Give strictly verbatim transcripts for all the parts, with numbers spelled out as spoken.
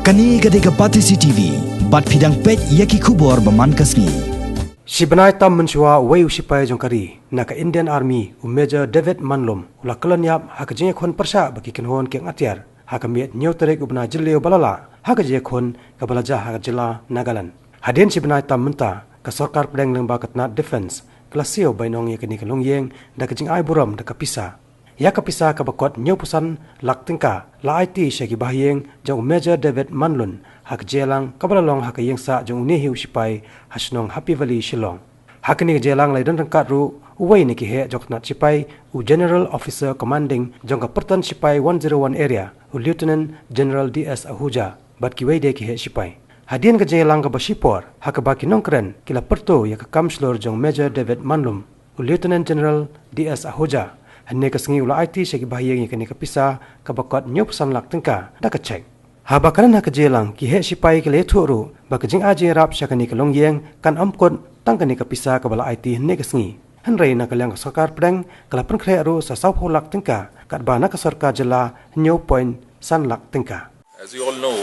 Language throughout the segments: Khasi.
Kane ka dei ka Batesi T V, bad phi dang peit ïa ki khubor ba man ka sngi. Shi bnai tam mynshuwa, uwei u shipai jong ka ri na ka Indian Army, u Major David Manlum, u la kyllon ïap ha ka jingïakhun pyrshah bad ki kynhun kieng atiar ha ka miet hynñiew tarik u bnai Jylliew ba la lah, ha ka jingïakhun kaba la jia ha ka jylla Nagaland. Hadien shi bnai tam mynta, ka sorkar pdeng lyngba ka tnat Defence ka la siew bainong ïa kane ka longïing da ka jingai burom da ka pisa. Ïa ka pisa kaba kot hynñiewphew san lak tyngka la aiti sha ki bahaïing jong u Major David Manlum ha ka jingïalang kaba la long ha ka ïingsah jong une hi u shipai ha shnong Happy Valley, Shillong. Ha kane ka jingïalang la ïadon ryngkat ruh uwei na ki heh jong ka tnat shipai, u General Officer Commanding jong ka pyrton shipai one zero one Area, u Lieutenant General D S Ahuja, bad kiwei de ki heh shipai. Hadien ka jingïalang kaba shipor, ha kaba ki nongkren ki la pyrto ïa ka kam shlur jong Major David Manlum, u Lieutenant General D S Ahuja, hynne ka sngi u la aiti sha ki bahaïing ïa kane ka pisa kaba kot hynñiewphew san lak tyngka da ka cheque. Haba kren ha ka jingïalang, ki heh shipai ki la ïathuh ruh ba ka jingai jingïarap sha kane ka longïing kan ym kut tang kane ka pisa kaba la aiti hynne ka sngi, hynrei na ka liang ka sorkar pdeng ka la pynkhreh ruh sa sawphew lak tyngka, katba na ka sorkar jylla hynñiew point san lak tyngka. As you all know,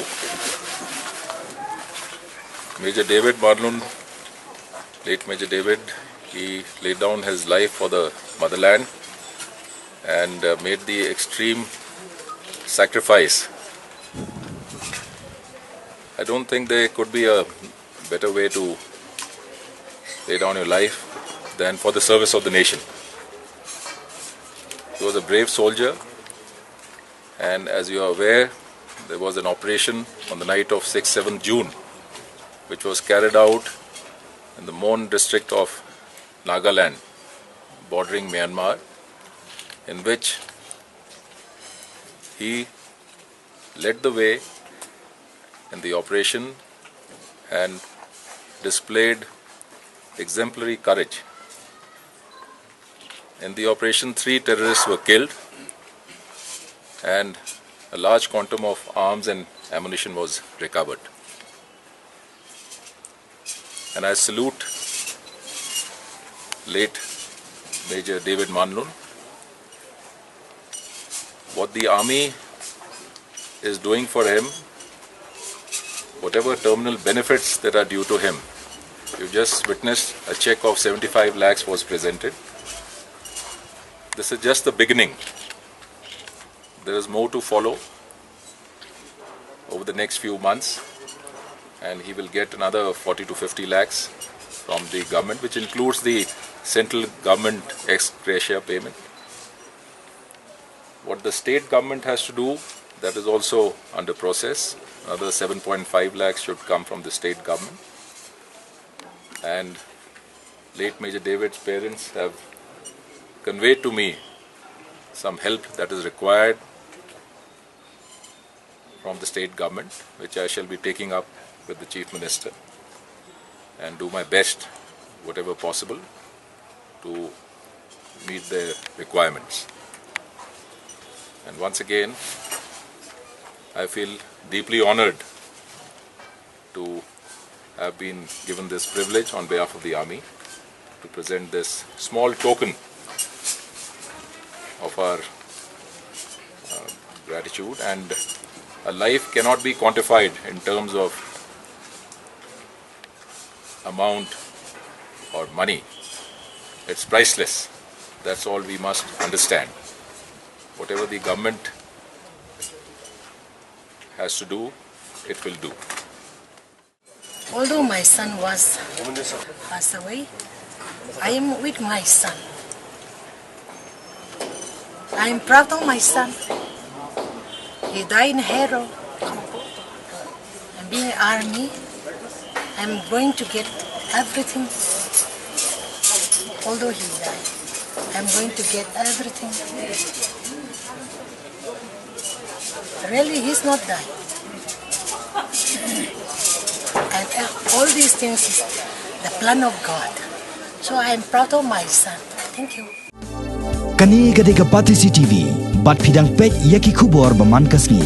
Major David Manlum, late Major David, he laid down his life for the motherland and uh, made the extreme sacrifice. I don't think there could be a better way to lay down your life than for the service of the nation. He was a brave soldier, and as you are aware, there was an operation on the night of sixth, seventh June, which was carried out in the Mon district of Nagaland, bordering Myanmar, in which he led the way in the operation and displayed exemplary courage. In the operation, three terrorists were killed and a large quantum of arms and ammunition was recovered. And I salute late Major David Manlum. What the army is doing for him, whatever terminal benefits that are due to him, you just witnessed a check of seventy-five lakhs was presented. This is just the beginning. There is more to follow over the next few months, and he will get another forty to fifty lakhs from the government, which includes the central government ex gratia payment. What the state government has to do, that is also under process. Another seven point five lakhs should come from the state government. And late Major David's parents have conveyed to me some help that is required from the state government, which I shall be taking up with the Chief Minister and do my best, whatever possible, to meet their requirements. And once again, I feel deeply honored to have been given this privilege on behalf of the army to present this small token of our uh, gratitude. And a life cannot be quantified in terms of amount or money. It's priceless. That's all we must understand. Whatever the government has to do, it will do. Although my son was passed away, I am with my son. I am proud of my son. He died in Hero. And being army, I'm going to get everything. Although he died, I'm going to get everything. Really, he's not dying. And uh, all these things is the plan of God. So I am proud of my son. Thank you. Kane ka dei ka Batesi T V, bad phi dang peit ïa ki khubor ba man ka sngi.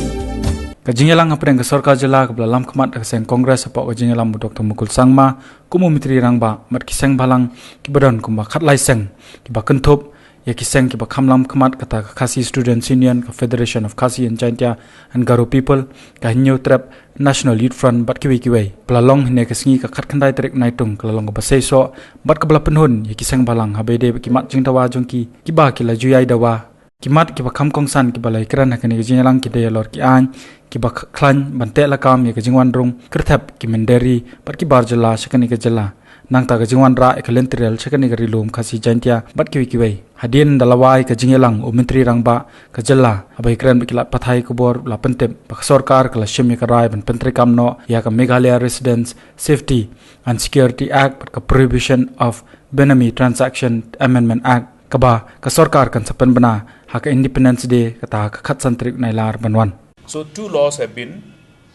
Ka jingïalang hapdeng ka sorkar jylla kaba la lam khmat da ka seng Congress hapoh ka jingïalam u Doctor Mukul Sangma kum u Myntri Rangbah bad ki seng bhalang kiba don kumba khatlai seng kiba kynthup ïa ki seng kiba kham lam khmat, kata ka Khasi Students Union, ka Federation of Khasi and Jaintia and Garo People, ka Hynñiewtrep, National Youth Front bad kiwei kiwei. Ba la long hynne ka sngi ka khatkhyndai tarik Naitung, ka la long kaba seisoh bad kaba la pynhun ïa ki seng bhalang, haba ïadei bad ki mat jingdawa jong ki, kiba ki la ju ïai dawa. Ki mat kiba kham kongsan kiba la ïakren ha kane ka jingïalang ki dei halor ki aiñ kiba kh-, khlaiñ ban teh lakam ïa ka jingwan rung kyrthep ki mynder ri bad ki bar jylla sha kane ka jylla. Nangta ka jingwan rah ïa ka lynti rel sha kane ka Ri Lum Khasi Jaintia bad kiwei kiwei. Hadien da la wai ka jingïalang, u Myntri Rangbah ka jylla, haba ïakren bad ki lad pathai khubor, la pyntip ba ka sorkar ka la shim ïa ka rai ban pyntreikam noh ïa ka Meghalaya Residents Safety and Security Act bad ka Prohibition of Benami Transaction Amendment Act, kaba ka sorkar kan sa pynbna ha ka Independence Day, kata ka khatsan tarik Nailar ban wan. So two laws have been,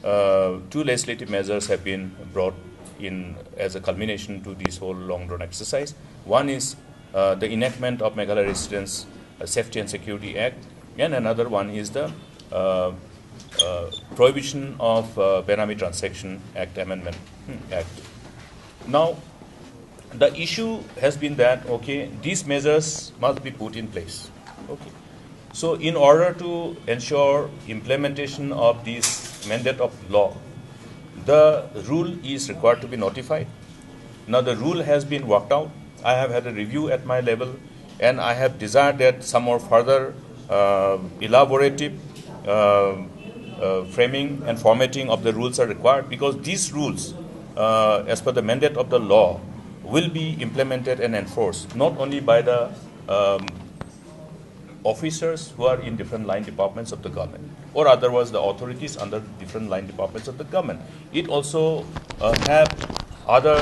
uh, two legislative measures have been brought in as a culmination to this whole long drawn exercise. One is, uh, the enactment of Meghalaya Residents, uh, Safety and Security Act, and another one is the, uh, uh, Prohibition of, uh, Benami Transaction Act Amendment, hmm, Act. Now, the issue has been that, okay, these measures must be put in place. Okay. So, in order to ensure implementation of this mandate of law, the rule is required to be notified. Now, the rule has been worked out. I have had a review at my level, and I have desired that some more further, uh, elaborative, uh, uh, framing and formatting of the rules are required, because these rules, uh, as per the mandate of the law, will be implemented and enforced not only by the, um, officers who are in different line departments of the government, or otherwise the authorities under different line departments of the government. It also, uh, have other,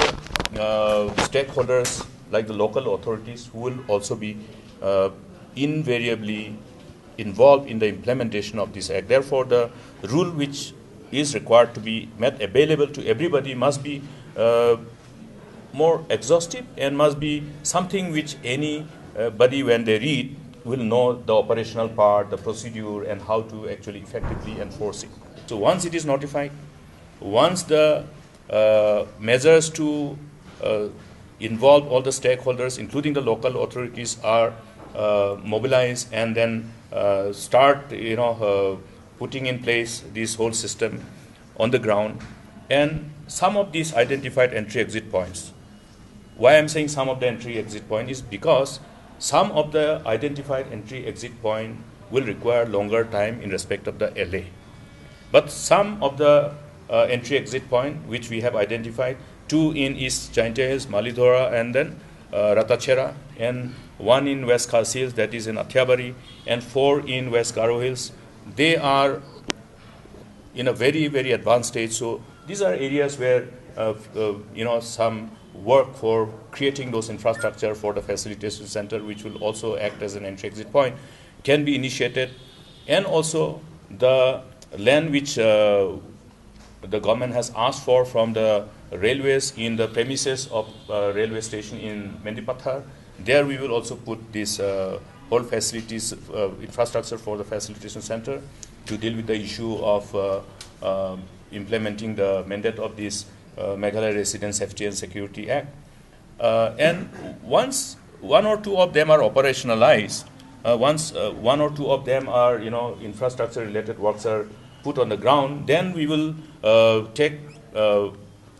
uh, stakeholders like the local authorities who will also be, uh, invariably involved in the implementation of this act. Therefore, the rule which is required to be made available to everybody must be, uh, more exhaustive and must be something which anybody, when they read, will know the operational part, the procedure, and how to actually effectively enforce it. So once it is notified, once the, uh, measures to, uh, involve all the stakeholders, including the local authorities, are, uh, mobilized and then, uh, start, you know, uh, putting in place this whole system on the ground, and some of these identified entry exit points. Why I'm saying some of the entry exit point is because some of the identified entry exit point will require longer time in respect of the L A. But some of the, uh, entry exit point which we have identified, two in East Jaintia Hills, Mallidhora, and then, uh, Ratachera, and one in West Khasi Hills, that is in Athiabari, and four in West Garo Hills, they are in a very, very advanced stage. So these are areas where, uh, uh, you know, some work for creating those infrastructure for the facilitation center, which will also act as an entry exit point, can be initiated. And also the land which, uh, the government has asked for from the railways in the premises of, uh, railway station in Mendipathar, there we will also put this, uh, whole facilities, uh, infrastructure for the facilitation center to deal with the issue of, uh, um, implementing the mandate of this, uh, Meghalaya Residents Safety and Security Act. Uh, and once one or two of them are operationalized, uh, once, uh, one or two of them are, you know, infrastructure related works are put on the ground, then we will, uh, take, uh,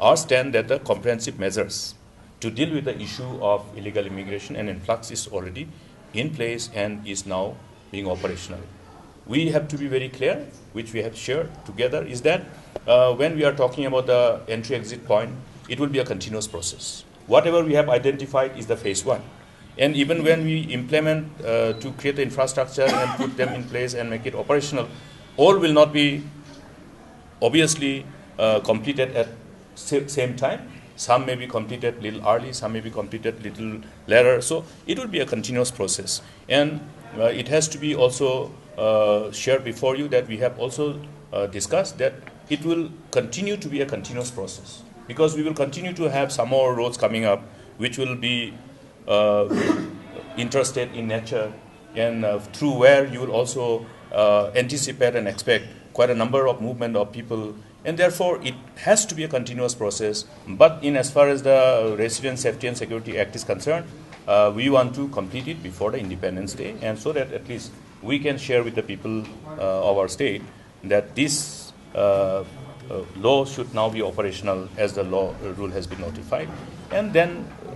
our stand that the comprehensive measures to deal with the issue of illegal immigration and influx is already in place and is now being operational. We have to be very clear, which we have shared together, is that, uh, when we are talking about the entry exit point, it will be a continuous process. Whatever we have identified is the phase one. And even when we implement, uh, to create the infrastructure and put them in place and make it operational, all will not be obviously, uh, completed at sa-, same time. Some may be completed little early, some may be completed little later. So it will be a continuous process. And, uh, it has to be also, uh, shared before you that we have also, uh, discussed that it will continue to be a continuous process, because we will continue to have some more roads coming up, which will be, uh, interstate in nature, and, uh, through where you will also, uh, anticipate and expect quite a number of movement of people, and therefore it has to be a continuous process. But in as far as the Resident Safety and Security Act is concerned, Uh, we want to complete it before the Independence Day, and so that at least we can share with the people uh, of our state that this uh, uh, law should now be operational as the law uh, rule has been notified. And then, uh,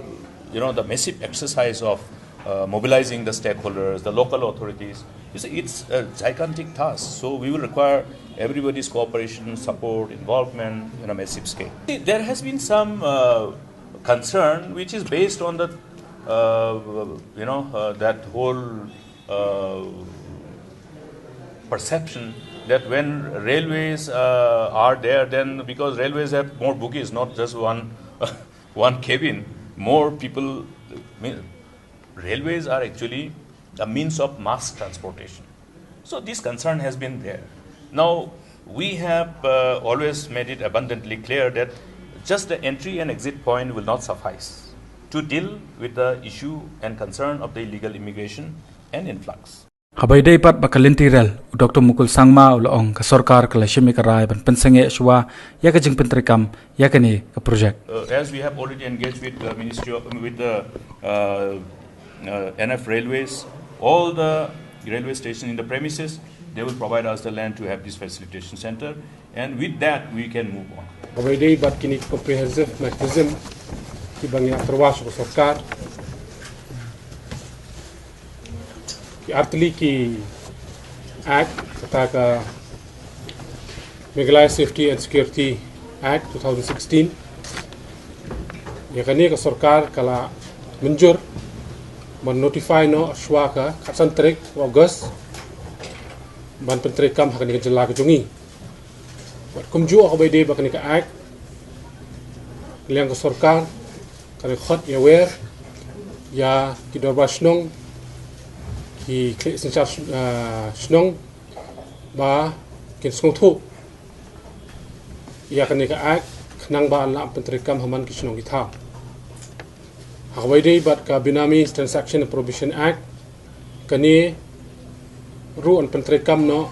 you know, the massive exercise of uh, mobilizing the stakeholders, the local authorities, you see, it's a gigantic task. So we will require everybody's cooperation, support, involvement in a massive scale. See, there has been some uh, concern which is based on the, uh, you know, uh, that whole uh, perception that when railways uh, are there, then because railways have more bogies, not just one one cabin, more people. I mean, railways are actually a means of mass transportation. So this concern has been there. Now, we have uh, always made it abundantly clear that just the entry and exit point will not suffice to deal with the issue and concern of the illegal immigration and influx. Haba ïadei pat bad ka lynti rel, u Doctor Mukul Sangma u la ong ka sorkar ka la shim ïa ka rai ban pynsangeh shuwa ïa ka jingpyntreikam ïa kane ka project. Uh, as we have already engaged with the Ministry of, with the uh, uh, N F Railways, all the railway station in the premises, they will provide us the land to have this facilitation center, and with that we can move on. Haba ïadei bad kine ki comprehensive mechanism kiba ngi la tyrwa sha ka sorkar, ki artylli ki act, kata ka Meghalaya Safety and Security Act two thousand sixteen. Ïa kane ka sorkar ka la mynjur ban notify noh shuwa ka khatsan tarik u August ban pyntreikam ha kane ka jylla ka jong ngi. Bad kumjuh haba ïadei bad kane ka act, ka liang ka sorkar ka la khot ïawer ïa ki dorbar shnong, ki khlieh synshar shnong, ba kin sngewthuh ïa kane ka act khnang ba yn lah pyntreikam ha man ki shnong ki thaw. Haba ïadei bad ka Benamis Transaction Prohibition Act, kane ruh yn pyntreikam noh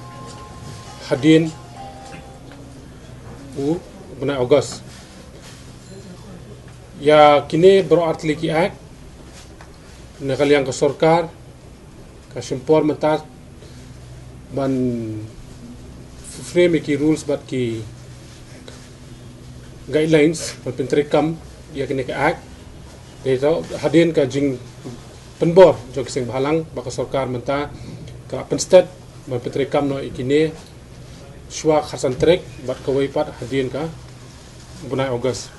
hadien u bnai August. Ïa kine baroh artylli ki act, na ka liang ka sorkar ka shim por mynta ban frame ïa ki rules bad ki guidelines ban pyntreikam ïa kine ka act. Dei to hadien ka jingpynbor jong ki seng bhalang ba ka sorkar mynta ka pynstet ban pyntreikam noh ïa kine shuwa khatsan tarik bad kawei pat hadien ka bnai August.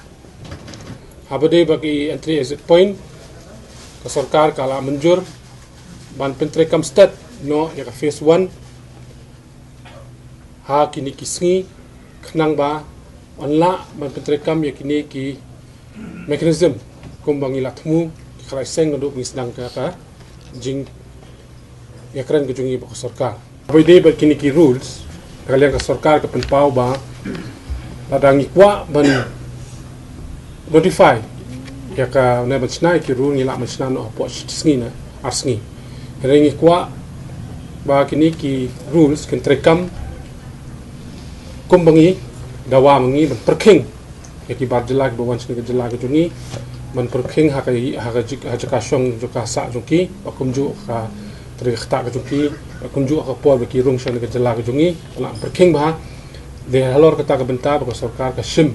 Haba ïadei bad ki entry exit point, ka sorkar ka la mynjur ban pyntreikam stet noh ïa ka phase one ha kine ki sngi khnang ba yn lah ban pyntreikam ïa kine ki mechanism kumba ngi la thmu ki khlai seng naduh ba ngi sdang ka, ka jingïakren ka jong ngi bad ka sorkar. Haba ïadei bad kine ki rules, ka liang ka sorkar ka pynpaw ba lada ngi kwah ban modify ïa ka, ne ban shna ïa ki rule, ngi lah ban shna noh hapoh shi sngi ne ar sngi. Hynrei ngi kwah ba kine ki rules kin treikam kumba ngi dawa ma ngi ban pyrkhing ïa ki bar jylla kiba wan sha kane ka jylla ka jong ngi ban pyrkhing ha ka, ha ka jaka shong jong ka sah jong ki, ba kumjuh ka trei ka ktah ka jong ki, ba kumjuh ka por ba ki rung sha kane ka jylla ka jong ngi. Ba la pyrkhing bha. Dei halor kata ka bynta ba ka sorkar ka shim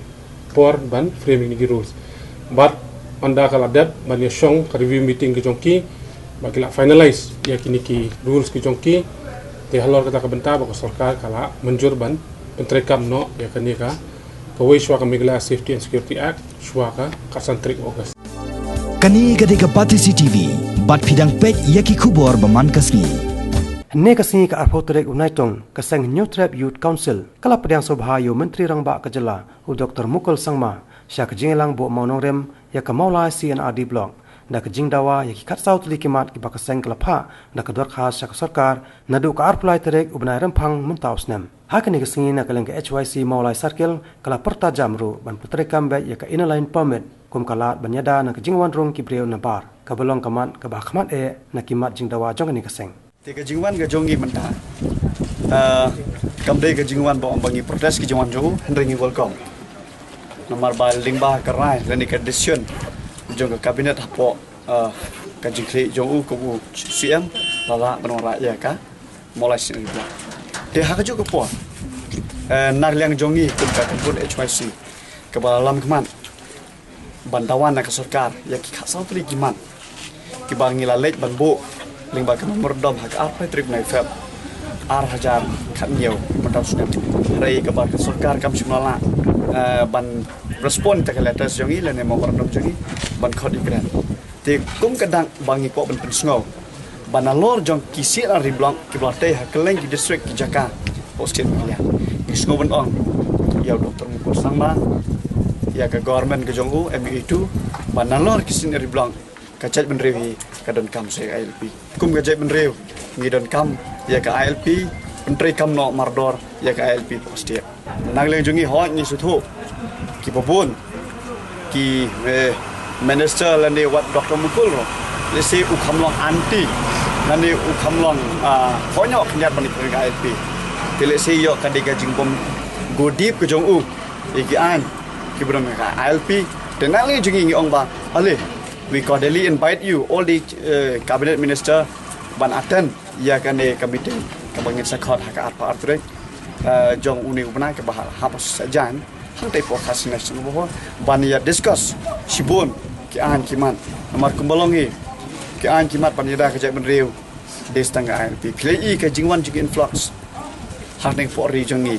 por ban frame ïa kine ki rules. Bad ynda ka la dep ban ïa shong ka review meeting ka jong ki, ba ki la finalize ïa kine ki rules ki jong ki. Dei halor kata ka bynta ba ka sorkar ka la mynjur ban pyntreikam noh ïa kane ka kawei shuwa ka Meghalaya Safety and Security Act shuwa ka khatsan tarik August. Kane ka dei ka Batesi TV, bad phi dang peit ïa ki khubor ba man ka sngi. Hynne ka sngi ka arphew tarik u Naitung, ka seng Hynñiewtrep Youth Council ka la pdiang sngewbha ïa u Myntri Rangbah ka jylla, u Doctor Mukul Sangma, sha ka jingïalang buh mawnongrim ïa ka Mawlai C and R D Block da ka jingdawa ïa ki khatsaw tylli ki mat kiba ka seng ka la phah da ka dorkhas sha ka sorkar naduh ka arphew lai tarik u bnai Rymphang mynta u snem. Ha kane ka sngi na ka liang ka H Y C Mawlai Circle ka la pyrta jam ruh ban pyntreikam beit ïa ka Inner Line Permit kum ka lad ban ïada na ka jingwan rung ki briew na bar, kaba long ka mat kaba hakhmat eh na ki mat jingdawa jong kane ka seng. Te ka jingwan ka jong ngi mynta, ah, kam dei ka jingwan ba ong ba ngi protest ka jingwan jong u, hynrei ngi welcome. Namar ba lyngba ka rai lane ka decision jong ka cabinet hapoh, ah, ka jingkyrkieh jong u kum u C M, la lah ban wanrah ïa ka Mawlai Sniang Block. Te ha kajuh ka por, eh, na liang jong ngi kum ka kynhun H Y C kaba la lam khmat ban dawa na ka sorkar ïa ki khatsaw tylli ki mat kiba ngi la leit ban buh lyngba ka memorandum ha ka arphew tarik u Naipheb ar hajar khathynñiew mynta u snem. Hynrei kaba ka sorkar kam shym la lah, eh, ban respond ïa ka letter jong ngi lane memorandum jong ngi ban khot ïa ka grant. Te kum ka dak ba ngi kwah ban pynsngew ba nalor jong ki C and RD block kiba la tei ha kylleng ki district ki jaka hapoh state Meghalaya, ngi sngew ban ong ïa u Doctor Mukul Sangma, ïa ka government ka jong u, M U A two, ba nalor ki C and RD block ka jaitbynriew hi ka donkam sa ïa ka I L P. Kum ka jaitbynriew ngi donkam ïa ka I L P pyntreikam noh mardor ïa ka I L P hapoh state. Na liang jong ngi hooid ngi sngewthuh kiba bun ki, eh, minister lane wat Doctor Mukul ruh, lehse u kham long anti lane u kham long, ah, hooid noh khyndiat ban ïa ka I L P. Te lehse ïoh ka dei ka jingbym guh dip ka jong u ïa ki aiñ kiba don ha ka I L P. Te na liang jong ngi ngi ong ba ale, we cordially invite you all the, eh, cabinet minister ban attend ïa kane ka meeting kaba ngin sa khot ha ka arphew ar tarik, eh, jong une u bnai kaba hap, hap sa jan hangtei hapoh Khasi National Board ban ïa discuss shibun ki aiñ ki mat. Namar kumba long hi ki aiñ ki mat ban ïada ka jaitbynriew dei tang ka I L P. Phi la i ka jingwan jong ki influx ha kane ka pdeng ri jong ngi.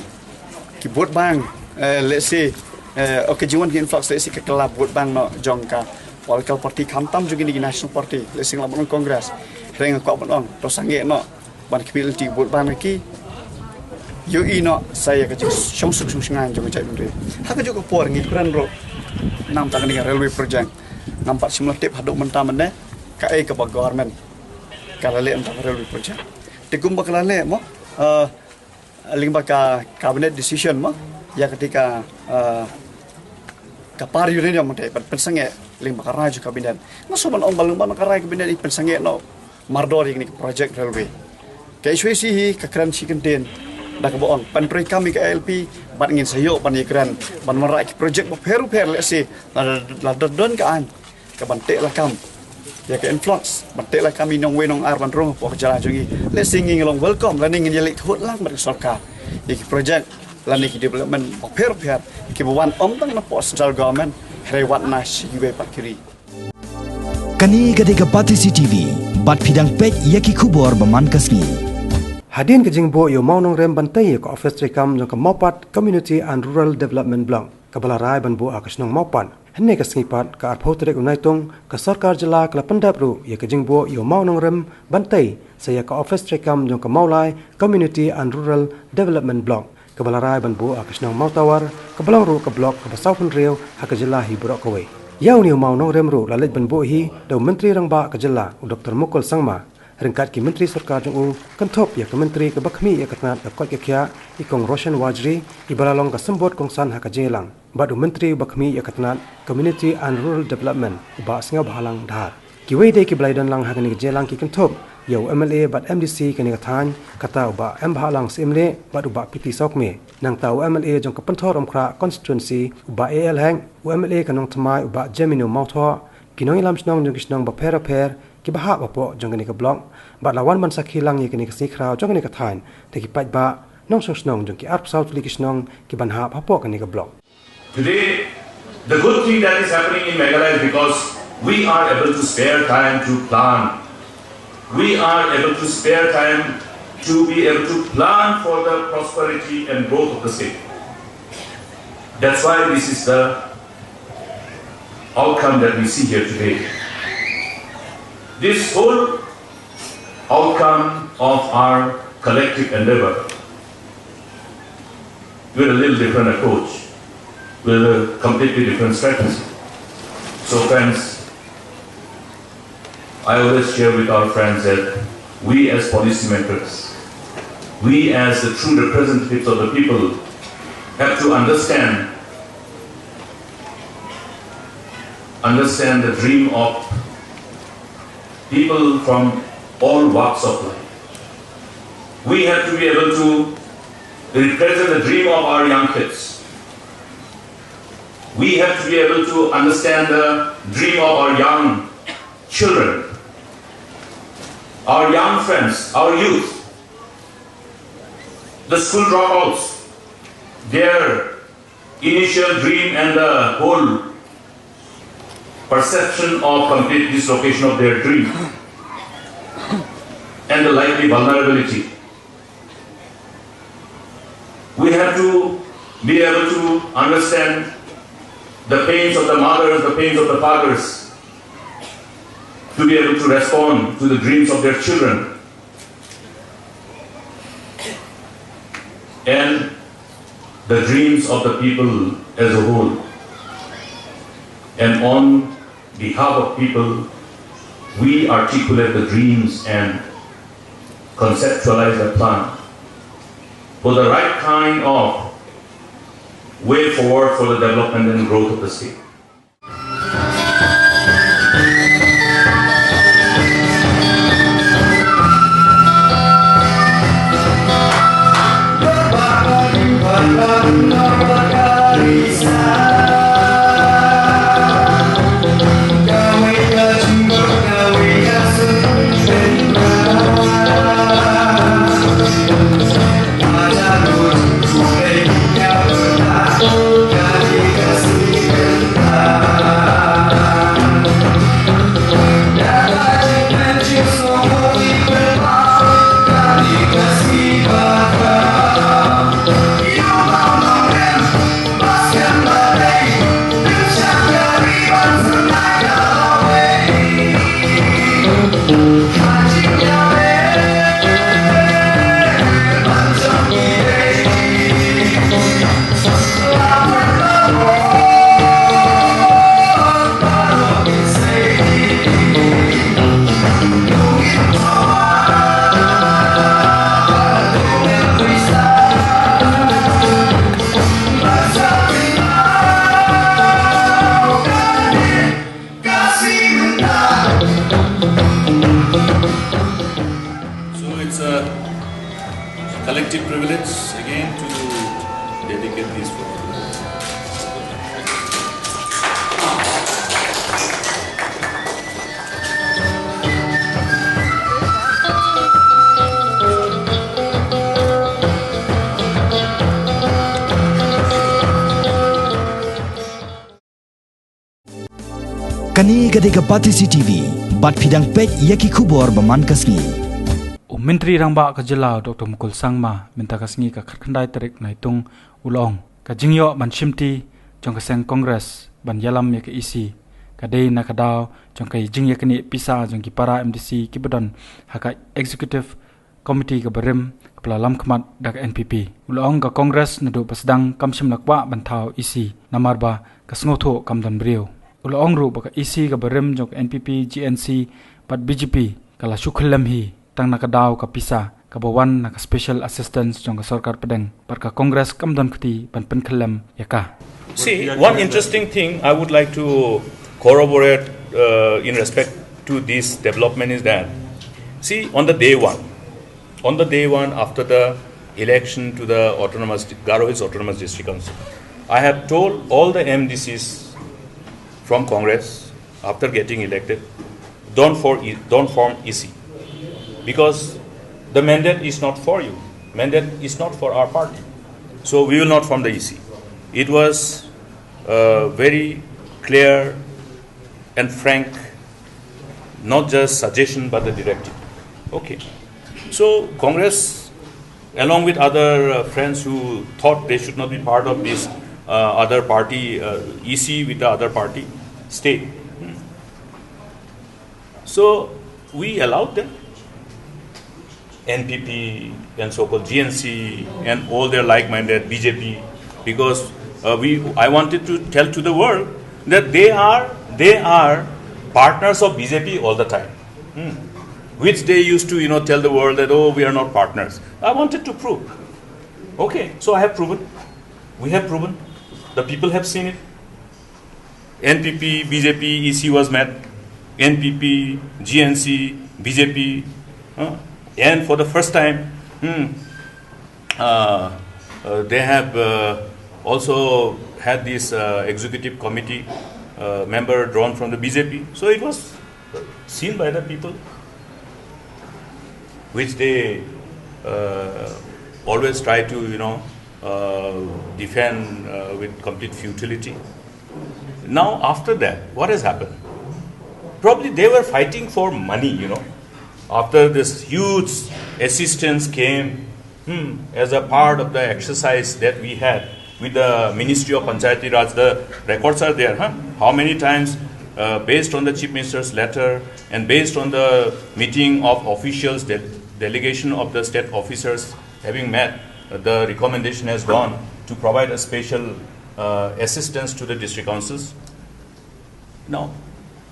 Ki vote bank, eh, lehse, eh, okay, jingwan ki influx lehse ka kylla vote bank noh jong ka political party khamtam jong kine ki national party, lehse nga lah ban ong Congress, hynrei nga kwah ban ong to sangeh noh ban khmih lynti vote bank na ki, ïohi noh sa ïa ka jingshongsuk shongshngaiñ jong ka jaitbynriew. Ha kajuh ka por ngi kren ruh namar kane ka railway project, ngam pat shym la tip haduh mynta mynne kaei kaba government ka la leh namar ka railway project. Te kumba ka la leh mo, eh, lyngba ka cabinet decision mo, ïa kata ka, eh, ka par ïa u nongïalam mynta ban pynsangeh lyngba ka rai jong ka cabinet. Nga shu ban ong ba lyngba ka rai cabinet i pynsangeh noh mardor ïa kane ka project railway. Ka H Y C hi ka kren shi kyntien da kaba ong pyntreikam ïa ka I L P bad ngin sa ïoh ban ïakren ban wanrah ki project bapher bapher, lehse lada, lada don ka aiñ ka ban teh lakam ïa ka influx, ban teh lakam ïa i nongwei nongar ban rung hapoh ka jylla jong ngi, lehse ngi ngi long welcome lane ngin ïaleh thuh lang bad ka sorkar ïa ki project lane ki development bapher bapher kiba wan ym tang na hapoh central government, hynrei wat na shi kiwei pat ki ri. Kane ka dei ka Batesi T V, bad phi dang peit ïa ki khubor ba man ka sngi. Hadien ka jingbuh ïa u mawnongrim ban tei ïa ka office treikam jong ka Mawpat Community and Rural Development Block kaba la rai ban buh ha ka shnong Mawpat, hynne ka sngi pat ka arphew tarik u Naitung, ka sorkar jylla ka la pyndep ruh ïa ka jingbuh ïa u mawnongrim ban tei sa ïa ka office treikam jong ka Mawlai Community and Rural Development Block kaba la rai ban buh ha ka shnong Mawtawar, kaba long ruh ka block kaba sawphew hynriew ha ka jylla hi baroh kawei. Ïa une u mawnongrim ruh la leit ban buh hi da u Myntri Rangbah ka jylla u Doctor Mukul Sangma, ryngkat ki myntri sorkar jong u, kynthup ïa ka myntri kaba khmih ïa ka tnat ka koit ka khiah i Kong Roshan Warjri, iba la long ka symbud kongsan ha ka jingïalang, bad u myntri uba khmih ïa ka tnat Community and Rural Development u Bah Sniawbhalang Dhar. Kiwei de kiba la ïadon lang ha kane ka jingïalang ki kynthup ïa u M L A bad M D C kane ka thaiñ, kata u Bah Mbhalang Syiemlieh bad u Bah P T Sawkmie, nangta u M L A jong ka Pynthor Umkhrah constituency u Bah A L Hek, u M L A ka Nongthymmai u Bah Jemino Mawthoh, ki nongïalam shnong jong ki shnong bapher bapher kiba hap hapoh jong kane ka block, bad la wan ban sakhi lang ïa kane ka sngi khraw jong kane ka thaiñ da ki paidbah nongshong shnong jong ki arphew saw tylli ki shnong kiban hap hapoh kane ka block. Today, the good thing that is happening in Meghalaya is because we are able to spare time to plan. We are able to spare time to be able to plan for the prosperity and growth of the state. That's why this is the outcome that we see here today. This whole outcome of our collective endeavor with a little different approach, with a completely different strategy. So, friends, I always share with our friends that we as policymakers, we as the true representatives of the people, have to understand, understand the dream of people from all walks of life. We have to be able to represent the dream of our young kids. We have to be able to understand the dream of our young children. Our young friends, our youth, the school dropouts, their initial dream and the whole perception of complete dislocation of their dream and the likely vulnerability. We have to be able to understand the pains of the mothers, the pains of the fathers, to be able to respond to the dreams of their children and the dreams of the people as a whole. And on behalf of people, we articulate the dreams and conceptualize the plan for the right kind of way forward for the development and growth of the state. So it's a collective privilege again to dedicate these four. Kane ka dei ka Batesi T V, bad phi dang peit ïa ki khubor ba man ka sngi. U Myntri Rangbah ka jylla u Doctor Mukul Sangma, mynta ka sngi ka khatkhyndai tarik Naitung u la ong, ka jingïoh ban shimti jong ka seng Congress ban ïalam ïa ka E C ka dei na ka daw jong ka jingïaknieh pisa jong ki para M D C kiba don ha ka executive committee kaba rim kaba la lam khmat da ka N P P. U la ong ka Congress naduh ba sdang kam shym la kwah ban thaw E C namar ba ka sngewthuh kam don briew. U la ong ruh ba ka E C kaba rim jong ka N P P, G N C bad B J P ka la shu khyllem hi tang na ka daw ka pisa kaba wan na ka special assistance jong ka sorkar pdeng bad ka Congress kam don kti ban pynkhyllem ïa ka. See, one interesting thing I would like to corroborate uh, in respect to this development is that, see, on the day one, on the day one after the election to the autonomous Garo Hills Autonomous District Council, I have told all the M D Cs from Congress after getting elected, don't for don't form E C because the mandate is not for you. Mandate is not for our party, so we will not form the E C. It was uh, very clear and frank, not just suggestion but the directive. Okay. So Congress, along with other uh, friends who thought they should not be part of this uh, other party uh, E C with the other party state. Hmm. So we allowed them. N P P and so-called G N C and all their like-minded B J P, because uh, we, I wanted to tell to the world that they are, they are partners of B J P all the time, hmm, which they used to, you know, tell the world that, "Oh, we are not partners." I wanted to prove. Okay, so I have proven. We have proven. The people have seen it. N P P, B J P, E C was met. N P P, G N C, B J P, uh, and for the first time, hmm, uh, uh, they have uh, also had this uh, executive committee uh, member drawn from the B J P. So it was seen by the people. which they uh, always try to, you know, uh, defend uh, with complete futility. Now, after that, what has happened? Probably they were fighting for money, you know. After this huge assistance came, hmm, as a part of the exercise that we had with the Ministry of Panchayati Raj, the records are there, huh? How many times, uh, based on the Chief Minister's letter and based on the meeting of officials, de- delegation of the state officers having met, uh, the recommendation has gone to provide a special uh, assistance to the district councils. Now,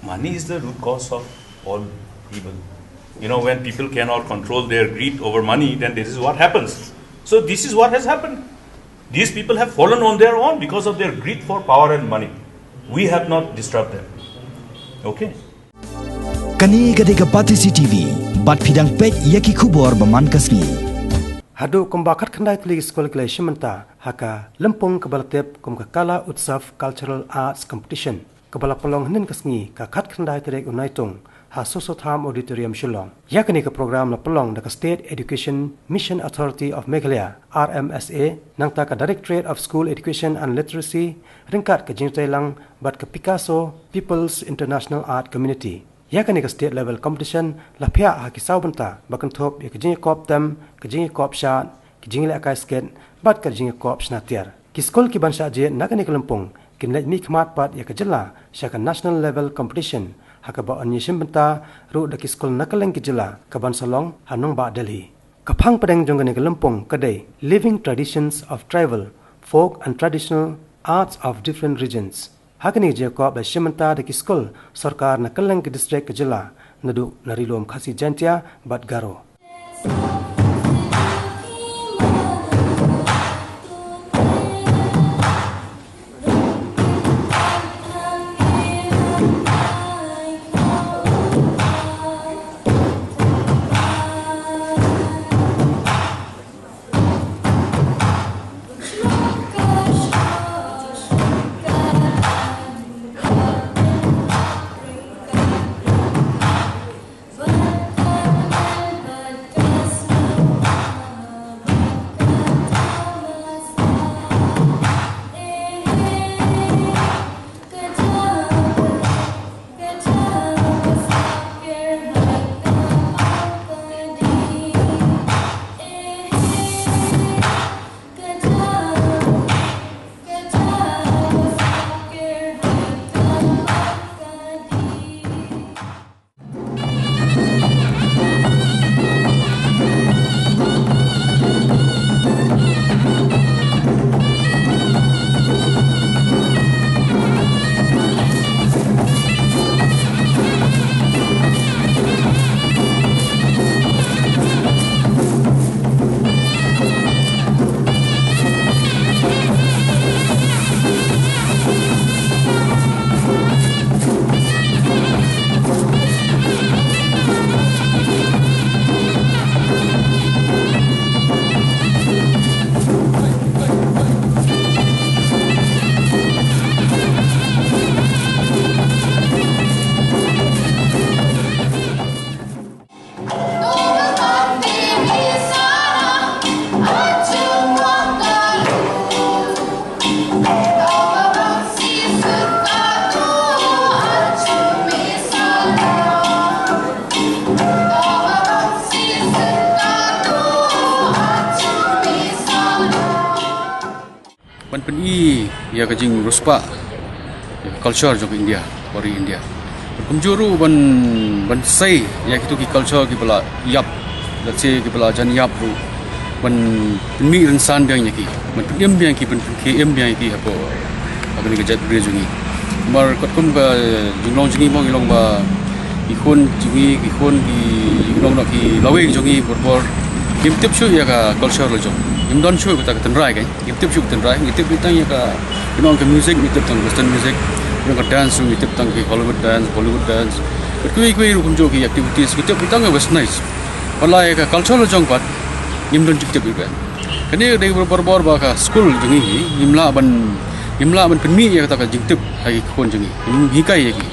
money is the root cause of all evil. You know, when people cannot control their greed over money, then this is what happens. So, this is what has happened. These people have fallen on their own because of their greed for power and money. We have not disturbed them. Okay? Kane ka dei ka Batesi T V, bad phi dang peit ïa ki khubor ba man ka sngi. Haduh kumba khatkhyndai tylli ki skul ki la ïashim bynta ha ka lympung kaba la tip kum ka Kala Utsav Cultural Arts Competition, kaba la pynlong hynnin ka sngi ka khatkhyndai tarik u Naitung ha Soso Tham Auditorium, Shillong. Ïa kane ka program la pynlong da ka State Education Mission Authority of Meghalaya, R M S A, nangta ka Directorate of School Education and Literacy, ryngkat ka jingïatreilang bad ka Picasso People's International Art Community. Ïa kane ka state level competition la phiah ha ki saw bynta ba kynthup ïa ka jingïakop tem, ka jingïakop shad, ka jingïalehkai sket, bad ka jingïakop shna tiar. Ki skul kiban shah jied na kane ka lympung kin leit mihkhmat pat ïa ka jylla sha ka national level competition, ha kaba yn ïashim bynta ruh da ki skul na kylleng ki jylla kaban sa long ha nongbah Delhi. Ka phang pdeng jong kane ka lympung ka dei Living Traditions of Tribal, Folk and Traditional Arts of Different Regions. Ha kane ka jingïakop la shim bynta da ki skul sorkar na kylleng ki district ka jylla, naduh na Ri Lum Khasi Jaiñtia bad Garo. Ban pyni ïa ka jingriewspah ïa ka culture jong ka India, ka ri India. Ban kumjuh ruh ban, ban sei ïa kito ki culture kiba la ïap, let's say kiba la jan ïap ruh, ban pynmih rynsan biang ïa ki, ban pynim biang ïa ki, ban pynkhie im biang ïa ki hapoh, hapoh kane ka jaitbynriew jong ngi. Namar katkum ka jinglong jong ngi mo, ngi long ba ki khun jong ngi, ki khun ki jinglong, ki lawei jong ngi, borbor kim tip shuh ïa ka culture la jong. Kim don shuh kata ka tynrai ka. Ngi tip shuh tynrai, ngi tip tang ïa ka, ngi ong ka music, ngi tip tang western music, ngi ong ka dance, ngi tip tang ki Hollywood dance, Bollywood dance. Bad kiwei kiwei ruh kumjuh ki activities, ngi tip tang ka westernized. Bad la ïa ka culture la jong pat, ngim don jingtip ïa ka. Kane ka dei borbor ba ka school jong ngi, ngim lah ban, ngim lah ban pynmih ïa kata ka jingtip ha ki khun jong ngi. Ngim hikai ïa ki.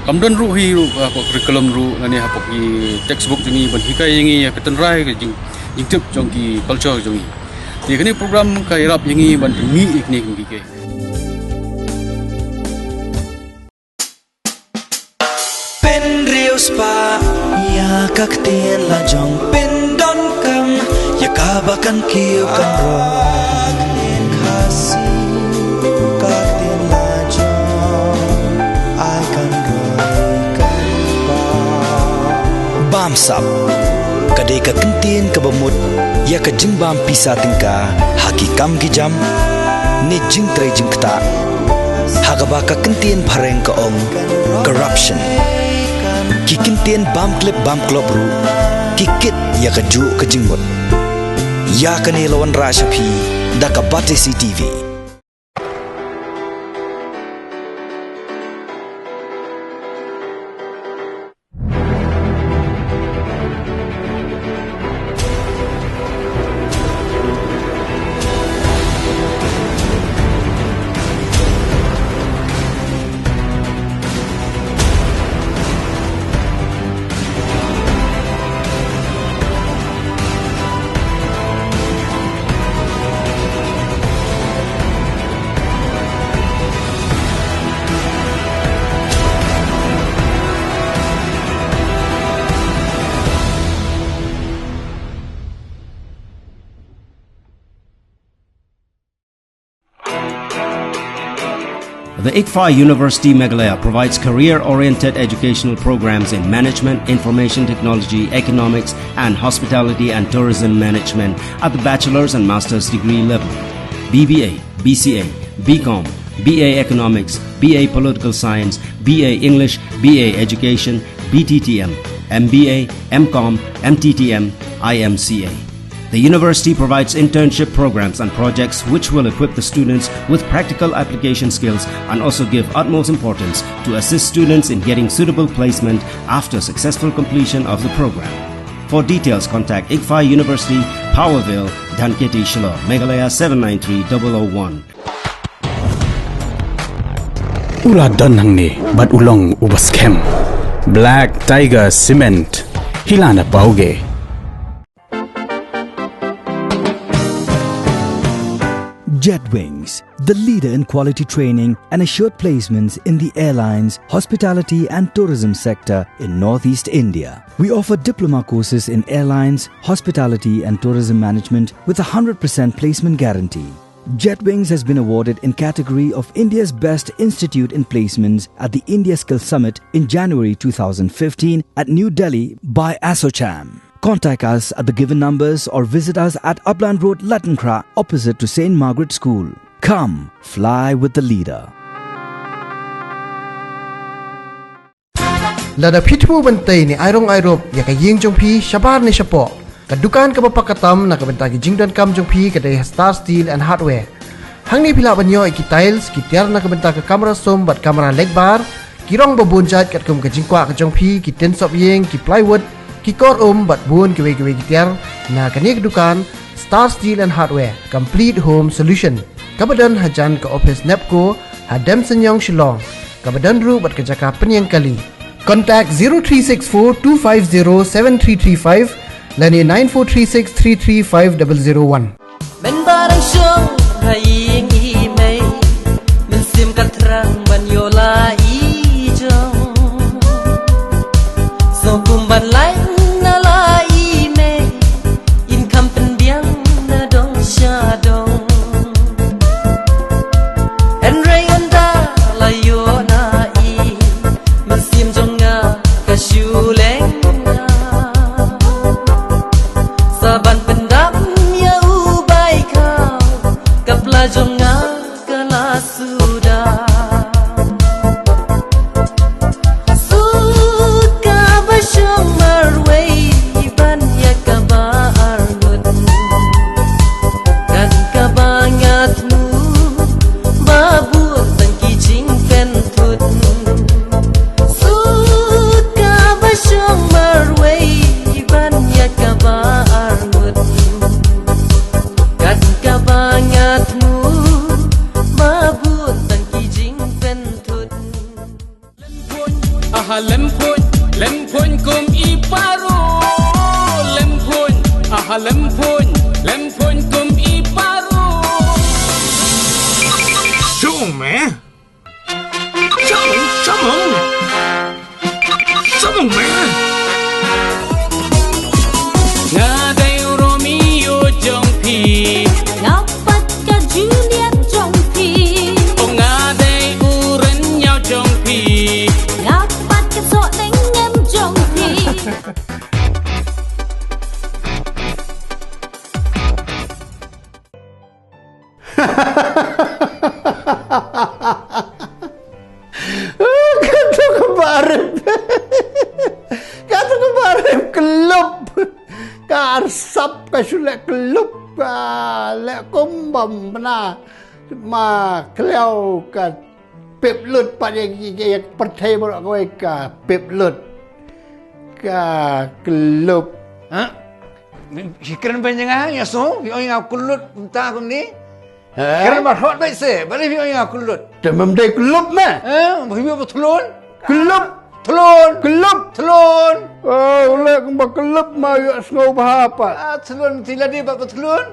Kam don ruh hi ruh, ah, hapoh curriculum ruh, lane hapoh ki textbook jong ngi ban hikai ïa ngi ïa ka tynrai ka jing, jingtip jong ki culture jong ngi. Te kane program ka ïarap ïa ngi ban pyni ïa kine ki, ki. Pynriewspah ïa ka ktien la jong, pyndonkam ïa kaba kan kiew kan roi. Ka ktien Khasi, ka ktien la jong, ai kan roi kan bah. Bamsap, ka dei ka kyntien kaba mut ïa ka jingbam pisa tyngka ha ki kam ki jam ne jingtrei jingktah, ha kaba ka kyntien phareng ka ong corruption. Ki kyntien bam clip bam klop ruh ki kit ïa kajuh ka jingmut. Ïa kane la wanrah sha phi da ka Batesi T V. The ICFAI University Meghalaya provides career-oriented educational programs in management, information technology, economics, and hospitality and tourism management at the bachelor's and master's degree level. B B A, B C A, B Com, B A Economics, B A Political Science, B A English, B A Education, B T T M, M B A, M Com, M T T M, I M C A. The university provides internship programs and projects which will equip the students with practical application skills and also give utmost importance to assist students in getting suitable placement after successful completion of the program. For details, contact ICFAI University, Power Vale, Dhankheti, Shillong, Meghalaya seven nine three double oh one. U la don hangne bad u long uba skhem. Black Tiger Cement. Hi la na pawge. Jetwings, the leader in quality training and assured placements in the airlines, hospitality and tourism sector in Northeast India. We offer diploma courses in airlines, hospitality and tourism management with a hundred percent placement guarantee. Jetwings has been awarded in category of India's Best Institute in Placements at the India Skill Summit in January two thousand fifteen at New Delhi by ASSOCHAM. Contact us at the given numbers or visit us at Upland Road, Lattenkhra, opposite to Saint Margaret School. Come, fly with the leader. Lada phi thmu ban tei ne ai rong ai rup ïa ka ïing jong phi shabar ne shapoh, ka dukan kaba paka tam na ka bynta ki jingdonkam jong phi ka dei ha Star Steel and Hardware. Hangne phi lah ban ïoh ïa ki tiles, ki tiar na ka bynta ka kamra sum bad kamra lekbar, ki rong ba bun jait katkum ka jingkwah ka jong phi, ki tin sop ïing, ki plywood, ki kor um bad bun kiwei kiwei ki tiar. Na kane ka dukan Star Steel and Hardware, complete home solution, kaba don hajan ka office NEEPCO ha Demsenyiong, Shillong, kaba don ruh bad ka jaka pynïeng kali. Contact zero three six four two five zero seven three three five lane nine four three six three three five double zero one. Men ba dang shong ha ïing i mei, mynsiem ka thrang ban ïoh la i jong. Sngewkhum ban lait na la i mei, yn kham pynbiang na dong sha dong. Hynrei ynda la ïoh na i, mynsiem jong nga ka shu leng. Sa ban pyndap ïa u bai khaw, ka pla jong Kata ka barit. Kata ka barit klub. Ka arsap ka shu leh klub. Ka leh kum bam bna. Ma kliaw ka pep lut pat ïa, ïa, ïa pyrthei baroh kawei ka pep lut. Ka klub. Ha? Shi kren ban jnga ïa so, ïa ïa klub mynta kumne. Kren ba hot bai se, ba le ïa klub. Te mem dei klub me. Eh, ba ïa ba thlon. Klub. Thlon. Klub. Thlon. Oh, le kumba klub ma ïa sngew bha pat. Ah, thlon ti la dei ba thlon.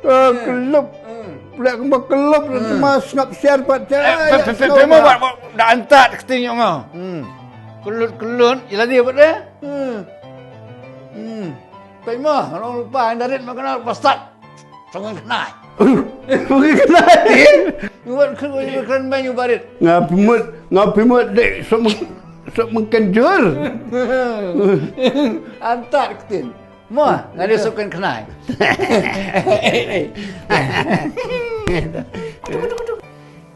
Ah, klub. Hmm. Leh kumba klub, hmm, ma sngap siar pat. Eh, pe, pe, pe, pe, mo ba, ba, da antat kti ïa nga. Hmm. Klub, klub, ila dia pat deh. Hmm. Hmm. Pe mo, long lupa, yang darit ma kena bastat. Songan kenai. Songan kenai. Buat kru, kru, kru, main ubarit. Nga pimut, nga pimut dek, sok meng-, sok mengkenjur. Antat ktin. Mo, nga dia sokan kenai.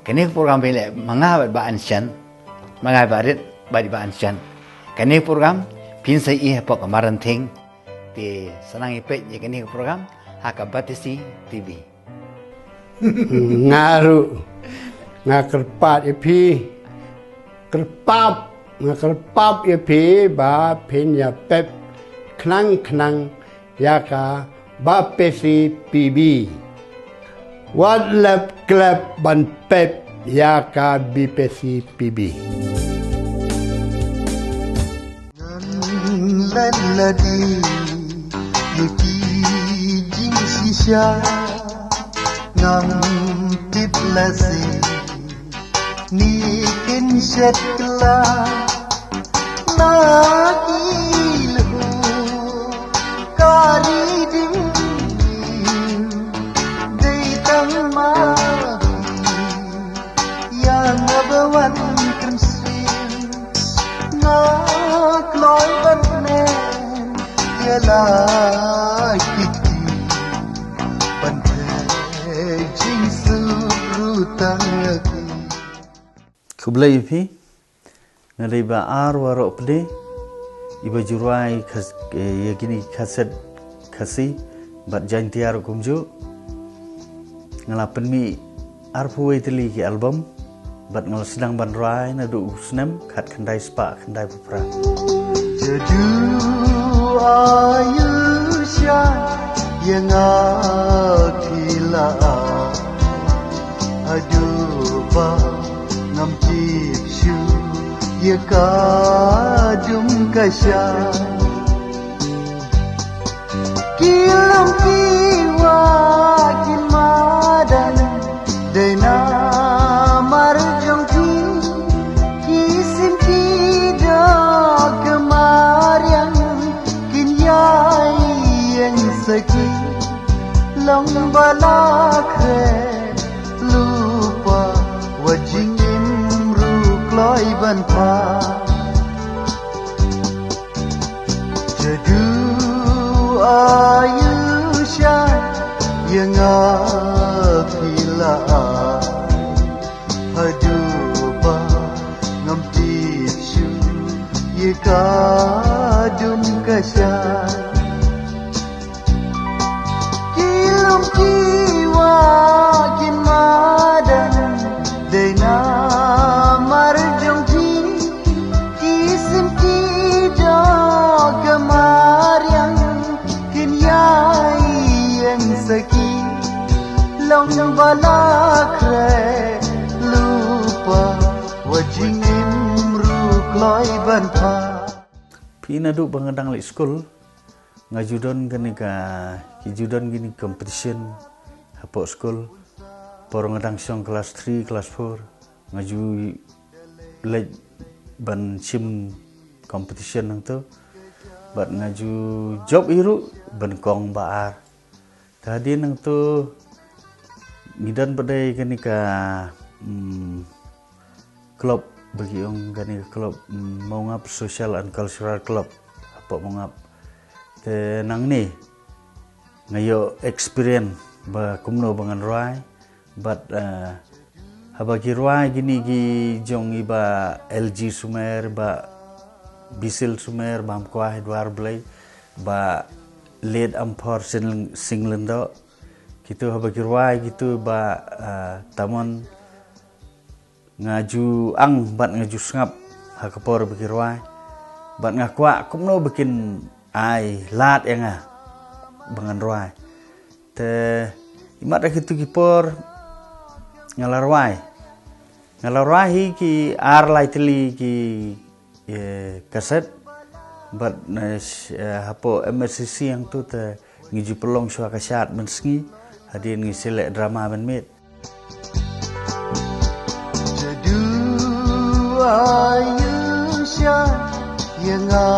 Kane ka program phi leh, ma nga bad ba Anshan, ma nga ba Rit, bad ba Anshan. Kane ka program, phin sa ïohi hapoh ka Maran Thing, te sa nang ïa peit ïa kane ka program, ha ka Batesi T V. Nga ruh, nga kyrpad ïa phi, kyrpad, nga kyrpad ïa phi ba phin ïa pep khnang khnang ïa ka Batesi P B. Wat lep klep ban pep ïa ka Batesi P B. Ngan leh lade ïa ki jingshisha, ngam tip lehse ne kin shet kylla na ki lehnoh ka ri ding dei tang ma ïa nga ba wan kren sien. Nga kloi ban nen ïa la kiti ban peit jingsuk ruh tang ïa ki. Khublei ïa phi. Nga dei Bah Arwah Rohpde, iba ju rwai khas-, eh, ïa kine ki kaset Khasi bad Jaiñtia ruh kumjuh. Nga la pynmih arphew wei tylli ki album bad nga la sdang ban rwai naduh u snem khatkhyndai spah khyndaiphew phra. Jadu ayu sha ïa nga phi la ai, haduh ba ngam tip shuh ïa ka dum ka shai. Ki lum ki wah ki madan dei namar jong phi, ki sim ki doh ka mariang kin ïai ïeng saki. Long ba la khreh lypa, wat jingim ruh kloi ban phai. Jadu ayu sha ïa nga phi la ai, haduh ba ngam tip shuh ïa ka dum ka shai. Ki lum ki wah ki madan dei namar jong phi, ki sim ki doh ka mariang kin ïai ïeng saki. Long ba la khreh lypa, wat jingim ruh kloi ban phai. Phi, naduh ba nga dang leit skul, nga ju don kane ka, ki ju don kine ki competition hapoh skul. Por nga dang shong class three, class four, nga ju leit ban shim competition hangto. Bad nga ju jop hi ruh ban kong ba ar. Te hadien hangto ngi don pat dei kane ka, mm, club, ba ki ong kane ka club, mm, Mawngap Social and Cultural Club hapoh Mawngap. Te nangne nga ïoh experience ba kumno ba ngan rwai, Bad, eh, haba ki rwai kine ki jong i Bah L G Sumer, Bah Bisil Sumer, Bah Mkwah Edward Blei, Bah Late Amphor Sing-, Singh Lyngdoh. Kitu haba ki rwai kitu Bah, eh, Tamon, nga ju ang bad nga ju sngap ha ka por ba ki rwai. Bad nga kwah kumno ba kin ai lad ïa nga ba ngan rwai. Te imat ha kitu ki por nga la rwai. Nga la rwai hi ki ar lai tylli ki, eh, kaset. Bad, eh, sh-, eh, hapoh M S C C hangtu te ngi ju pynlong shuwa ka shad mynsngi. Hadien ngi sa leh drama mynmiet. Jadu ayu sha ïa nga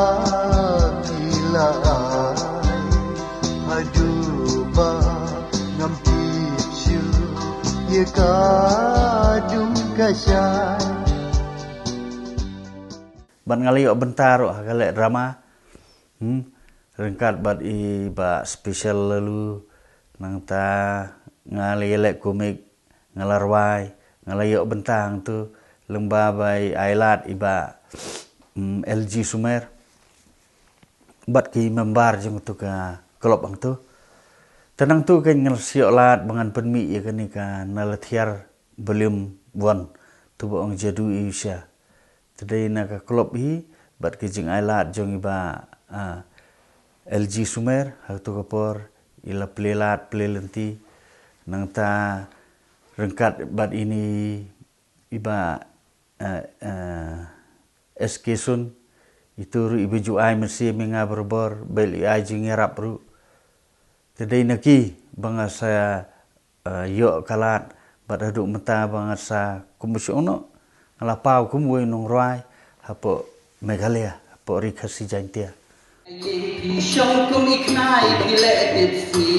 phi la ai. Haduh ba ngam tip shuh ïa ka dum ka shai. Bad nga la ïoh bynta ruh ha ka leh drama. Hmm. Ryngkat bad i Bah Special Lalu, nangta nga la ïaleh komik, nga la rwai, nga la ïoh bynta hangtu, lyngba ba i ai lad i Bah, mm, L G Sumer. Bad ki member jong tu ka club hangtu. Te nangtu kan nga la ïoh lad ba ngan pynmih ïa kane ka Na La Thiar volume one. Tu ba ong Jadu Ayu Sha. Te dei na ka club hi, bad ki jingai lad jong i Bah, ah, L G Sumer, ha tu ka por, i la plie lad, plie lynti, nangta ryngkat bad ine i Bah, ah, ah, S K Sun, itu ruh i ba ju ai mynsiem ïa nga barabor, bad i ai jingïarap ruh. Te dei na ki, ba nga sa eh, ïoh ka lad, bad haduh mynta ba nga sa kum u shong noh, nga la paw kum uwei u nongrwai, hapoh Meghalaya, hapoh Ri Khasi Jaiñtia. Phi shong kum i khnai phi leh tipsy.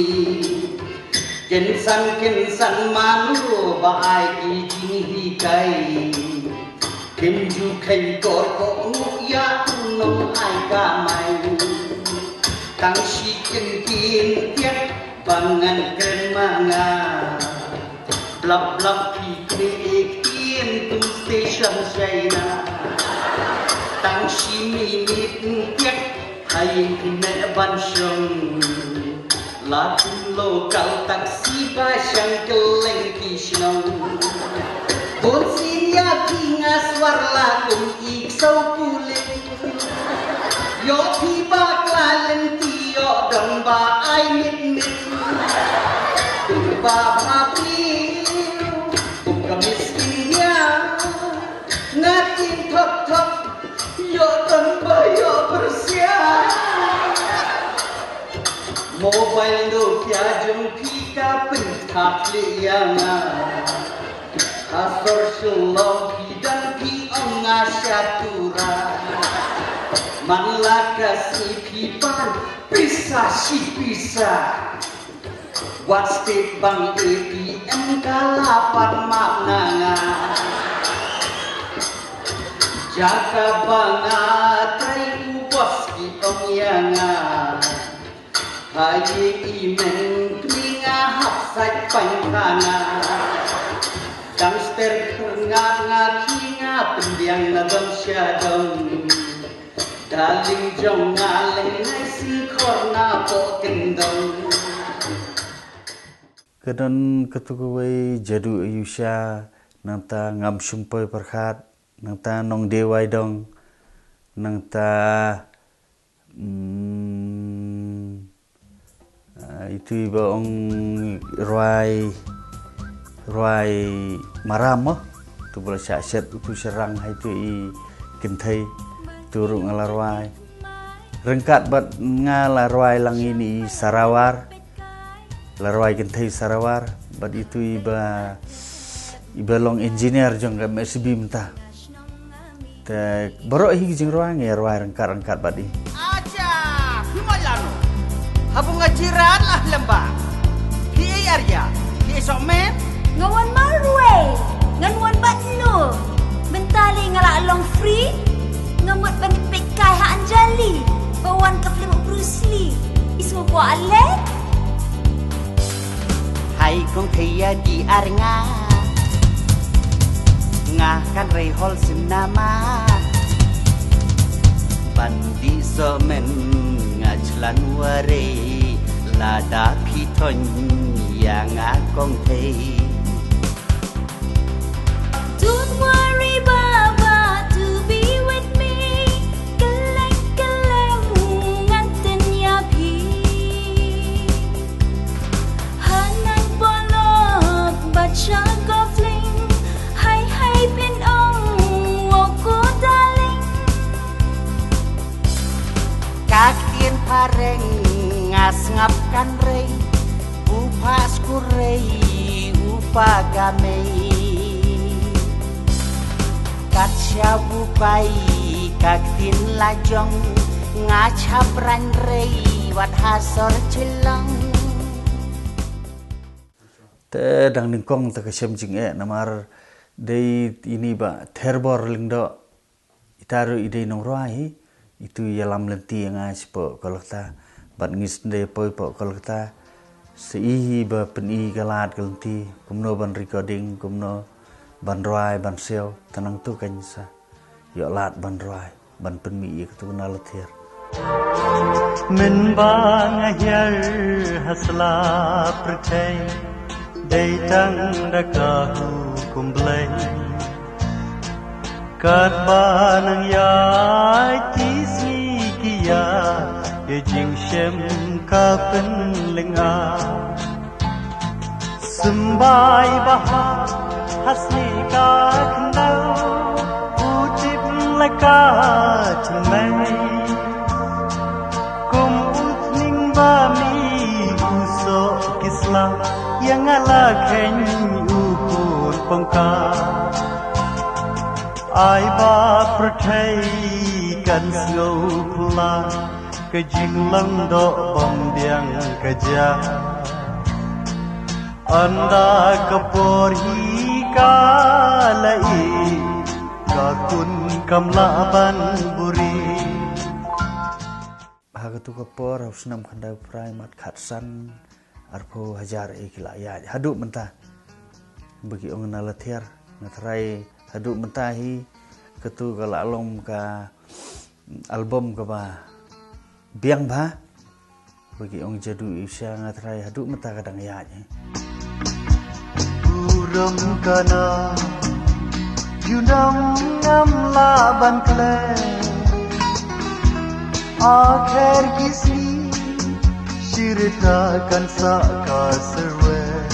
Kynsan kynsan mano ba ai ki jinghikai. Kim ju kheiñ kor ko ngu ïa u nong ai kamai. Tang shi kin kin tiak ba ngan kren ma nga. Blap blap phi kri ek tien tu station China. Tang shi minit tiak ha ïing phi meh ban shong. La kum local taxi ba shang kylleng ki shnong. Bun sien ïa phi nga swar la kum i ksew pulit. Ïoh phi bakla lynti ïoh dong ba ai mit mit. Ba bha phi kum ka miskin ïa. Nga tieng thop thop ïoh dong ba ïoh pyrshah. Mobile Nokia jong phi ka pynthap liang ïa nga. Ha sor Shillong phi don phi ong nga sha tura. Man la ka sngi phi pan pisa shi pisa. Wat stet bank A T M ka la pat map na nga. Jaka ba nga trai u bos ki ong ïa nga. Ha ïing i meng kmie nga hap sait painkhana. Dang ster pyrngat nga ki nga pyndiang na dong sha dong. Darling jong nga leng nai singkhor na poh kyndong. Ka don katu kawei Jadu Ayu Sha, nangta Ngam Shym Poi Pyrkhat, nangta Nongdie Waidong, nangta, mm, ah, itu i ba ong rwai, rwai maram mo. Tu ba la shah shet utu sharang ha itu i kynthei. Tu ruh nga la rwai. Ryngkat bad nga la rwai lang ine i Sarawar. La rwai kynthei Sarawar bad itu i ba, i ba long engineer jong ka M S B mynta. Te baroh hi ki jingrwai nga ïa rwai ryngkat ryngkat bad i. Acha, phi mot lano. Haba nga jiran lah lem ba. Phi ei aria, phi ei sok men. Nga wan marwei, ngan wan bad no. Mynta lei nga la long free. Nga mut ban peit kai ha Anjali ba wan ka film Bruce Lee. I sngew kwah leh. Ha Ei kong thei ïa di ar nga, nga kan rei hol sum namar ban di so men nga chlan warei lada phi thon ïa nga kong thei. Don't worry, Baba, to be with me. Kylleng kylleng ngan tyn ïa phi. Hanang polop bad sha kofling. Hai hai phin ong, oh ko darling. Ka ktien phareng nga sngap kan rei, u pha skur rei, u pha gamei. Kat sha u pai, ka ktien la jong, nga chap ran rei, wat ha sor chilong. Te dang nyngkong te ka shem jingeh namar dei ini ba Therbor Lyngdoh. Ita ruh i dei nongrwai hi, itu ïalam lynti ïa nga shapoh Kolkata. Bad ngi sdang poi poh Kolkata. Sa i hi ba pyni ka lad ka lynti, kumno ban recording, kumno ban rwai, ban siew, te nangtu kan sa ïoh lad ban rwai, ban pynmih ïa katu Na La Thiar. Mynba nga hiar ha sla pyrthei, dei tang da ka hukum Blei. Katba nang ïaid ki sngi ki ïar, ïa jingshem ka pynlyngngoh. Symbai bha ha sni ka khyndew, u tip la ka tymmen. Kum u tning ba mi u soh ki sla, ïa nga la kheiñ u khun pangka. Ai ba pyrthei kan sngewphylla, ka jinglong doh bym biang ka jia. Ynda ka por hi ka la ïeh, ka khun kam lah ban buhrieh. Ha katu ka por, ha u snem khyndai phra, mat khatsan, arphew hajar, eh, ki la ïaid. Haduh mynta ba ki ong Na La Thiar, nga tharai haduh mynta hi katu ka la long ka album kaba biang bha. Ba ki ong jadu i sha, nga tharai haduh mynta ka dang ïaid, eh. Burom kana, junom ngam lah ban klet. Akher ki sngi, shi rta kan sah ka syrwet.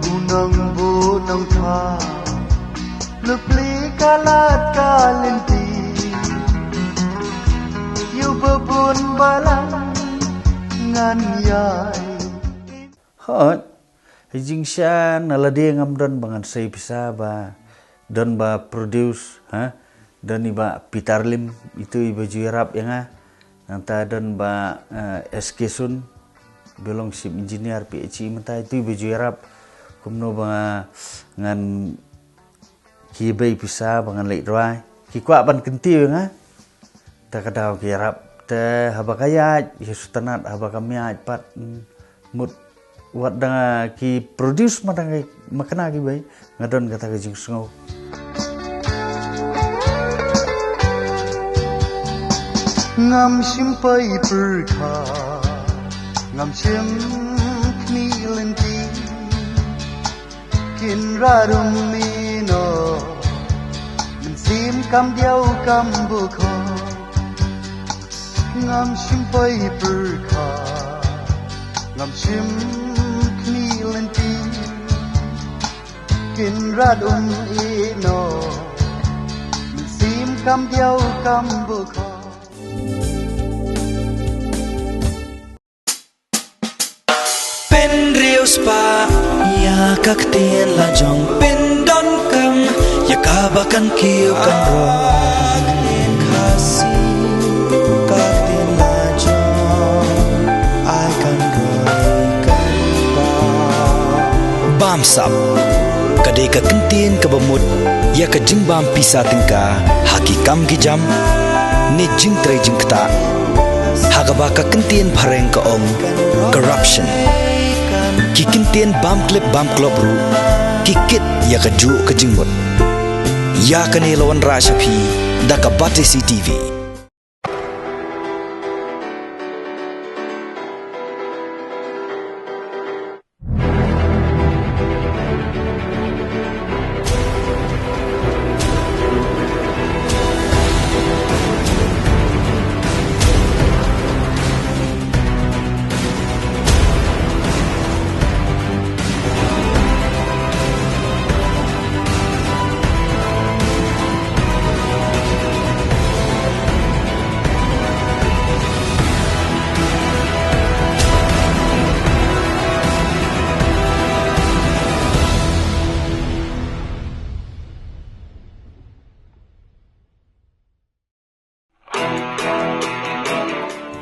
U nongbuh nongthaw, lypli ka lad ka lynti. Ïa uba bun balang ngan ïai. Hooid. Ha jingshisha na lade ngam don ba ngan sei pisa, ba don ba produce, ha. Don i Bah Peter Lim, itu iba ju ïarap ïa nga. Nangta don Bah, eh, S K Sun, ba long Chief Engineer P H E mynta, itu iba ju ïarap kumno ba ngan ki bei pisa ba ngan leit rwai. Ki kwah ban kyntiew ïa nga. Te ka daw ki ïarap. Te haba ka ïaid, ïa sngewtynnat, haba kam ïaid pat, mm, mut wat da ki produce ma dang ki, ma kane ki bei, nga don kata ka jingsngew. Ngam shym poi pyrkhat, ngam shym khmih lynti. Kynrad um ïehnoh, mynsiem kam diaw kam bukhoh. Ngam shym poi pyrkhat, ngam shym khmih lynti. Kynrad um ïehnoh, mynsiem kam diaw kam bukhoh. Pynriewspah ïa ka ktien la jong, pyndonkam ïa kaba kan kiew kan rong. Ktien Khasi, ka ktien la jong, ai kan roi kan pah. Bamsap, ka dei ka ktien kaba mut ïa ka jingbam pisa tyngka ha ki kam ki jam ne jingtrei jingktah, ha kaba ka ktien phareng ka ong corruption. Ki kyntien bam klip bam klop ruh ki kit ïa kajuh ka jingmut. Ïa kane la wanrah sha phi da ka Batesi T V.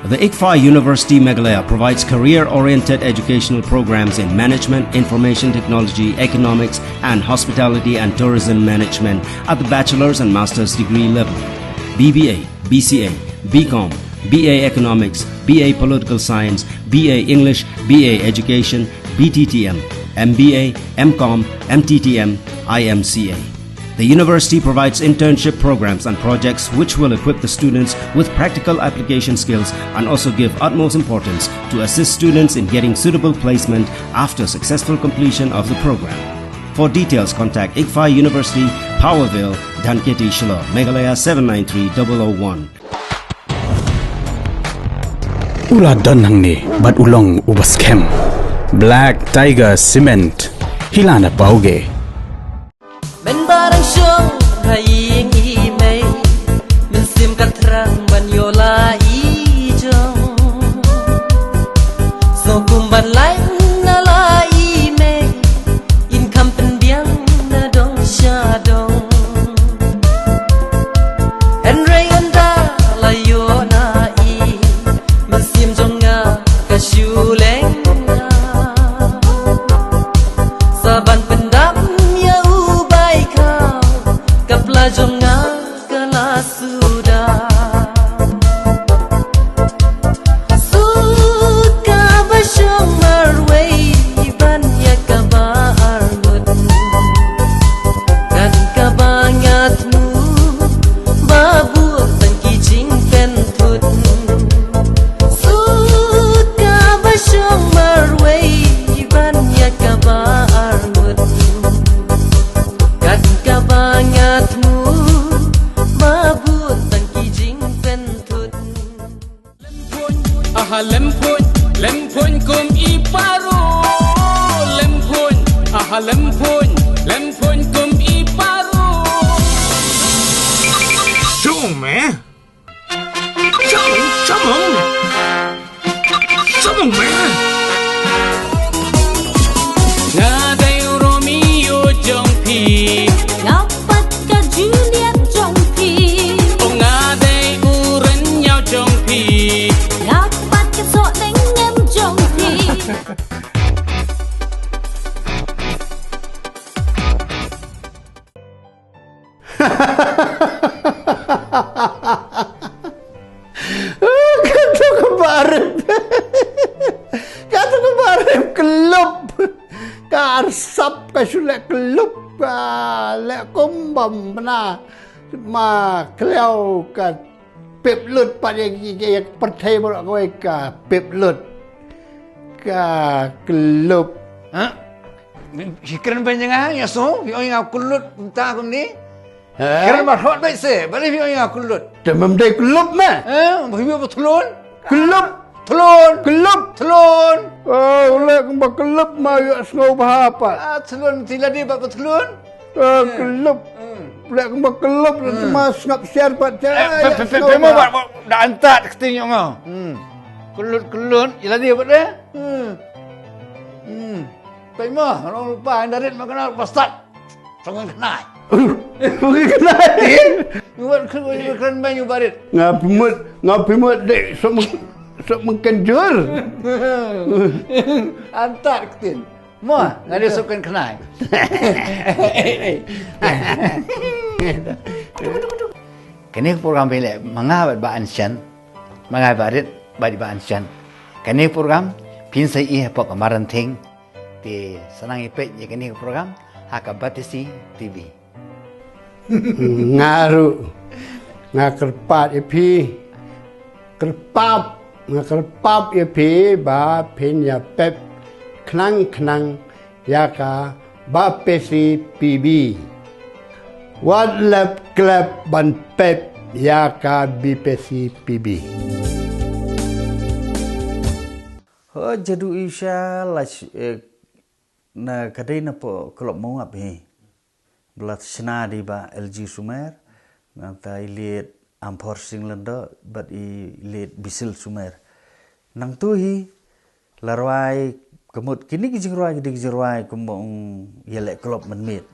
The ICFAI University Meghalaya provides career-oriented educational programs in management, information technology, economics, and hospitality and tourism management at the bachelor's and master's degree level. B B A, B C A, B Com, B A Economics, B A Political Science, B A English, B A Education, B T T M, M B A, M Com, M T T M, I M C A. The university provides internship programs and projects which will equip the students with practical application skills and also give utmost importance to assist students in getting suitable placement after successful completion of the program. For details, contact ICFAI University, Power Vale, Dhankheti, Shillong, Meghalaya seven nine three double oh one. U la don hangne bad u long uba skhem. Black Tiger Cement. Hi la na pawge. Ban barang shong ha ïing i mei. Mynsiem ka thrang ban ïoh la i jong. So kum ban lai na la i mei. In kham pynbiang na dong sha dong. Hynrei ynda la ïoh na i, mynsiem jong nga ka shu leng nga. Sa ban pyndam ïa u bai khaw, ka pla jong nga ka la suda. Suka ba shong marwei ban ïa kaba arngut. Kan kaba nga thmu ba bun tang ki jingpynthut. Suka ba shong marwei ban ïa kaba arngut. Kat kaba nga thmu ba bun tang ki jingpynthut. Lem phone, aha lem phone, lem phone kum i paro. Lem phone, aha lem phone, lem phone kum i paro. Shuh me. Shamong, shamong. Shamong me. Nga dei u Romeo jong phi. Nga pat ka Juliet jong phi. O nga dei u Rynñiaw jong phi. Nga pat ka Sohdengngen jong phi. Kato ka barim. Kato ka barim kyllup. Ka arsap ka shu leh kyllup. Ka leh kum bym bna. Ma kliaw ka pep lut pat ïa, ïa, ïa pyrthei baroh kawei ka pep lut. Ka kyllup. Ha? Shi kren ban ïa nga ïa so, phi ong ïa nga kyllut mynta kumne. Ha? Kren ba hot bad se, balei phi ong ïa nga kyllut. Te mem dei kyllup me. Ha? Ba phi ba thlun. Kyllup. Thlun. Kyllup. Thlun. Oh, u leh kumba kyllup ma ïoh sngew bha pat. Ah, thlun ti lade ba thlun. Ah, kyllup. Hmm. Leh kumba kyllup, hmm, ma sngap siar pat. Eh, ah, pe, ïa pe, pe, sngew pe, mo bha. Ba, ba, da antat kti ïoh nga. Hmm. Kyllut, kyllut, ïa lade ba de. Hmm. Hmm. Pynmih, long lypa, ynda rit ma kane bastad. Song kynai. Song kynai. Ngut kren, ngut kren bang yu barit. Nga pynmut, nga pynmut dek, song, song kynjur. Antat ktin. Mo, nga dei song kynai. Kane ka program phi leh, ma nga bad Bah Anshan. Ma nga barit, bad Bah Anshan. Kane ka program, phin sa ïohi hapoh ka Maran Thing. Te sa nang ïa peit ïa kane ka program ha ka Batesi TV. Nga ruh nga kyrpad ïa phi, kyrpad, nga kyrpad ïa phi ba phin ïa pep khnang khnang ïa ka Batesi TV. Wat lep klep ban pep ïa ka Batesi TV. Ho, Jadu Isha la sh-, eh, na ka dei na po klop mawap hi. Bla shna di ba L G Sumer, nangta i leit Amphor Singh Lyngdoh, bad i leit Bisil Sumer. Nangtu hi, la rwai, ka mut kine ki jingrwai, ki dei ki jingrwai, kumba ong ïaleh klop mynmiet.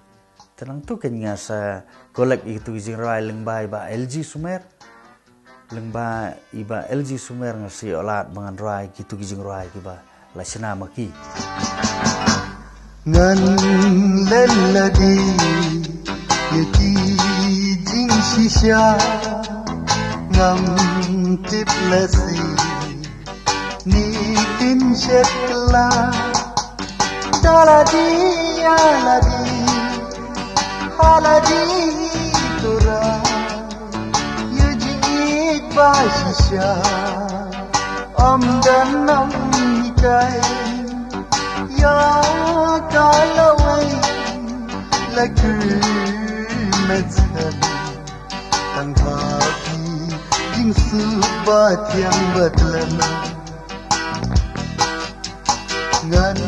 Te nangtu kan nga sa collect ïa kitu ki jingrwai lyngba i ba L G Sumer. Lyngba i ba L G Sumer nga sa ïoh lad ba ngan rwai kitu ki jingrwai kiba la shna ma ki. Ngan leh lade ïa ki jingshisha, ngam tip lehse ne kin shet kylla. Da lade ïa lade, ha lade hi tura, ïa jingïeit ba shisha, ym don nonghikai. Ïa ka lawei la kyrmen skhem, tang ha ki jingsuk ba thiang ba khlem. Ngan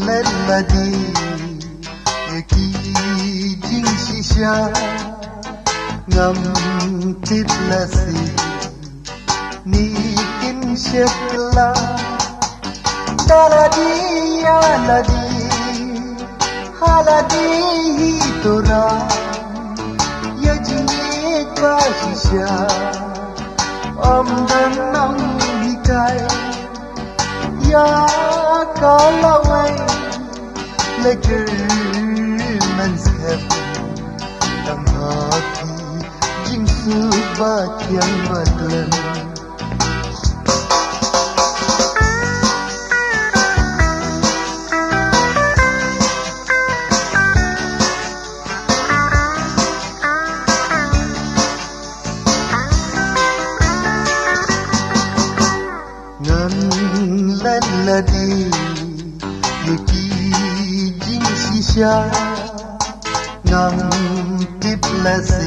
leh lade ïa ki jingshisha, ngam tip lehse ne kin shet kylla. Da lade ïa lade, ha lade hi tura, ïa jingïeit ba shisha, ym don nonghikai. Ïa ka lawei la kyrmen skhem, tang ha ki jingsuk ba thiang ba khlem. Ngan leh lade ïa ki jingshisha, ngam tip lehse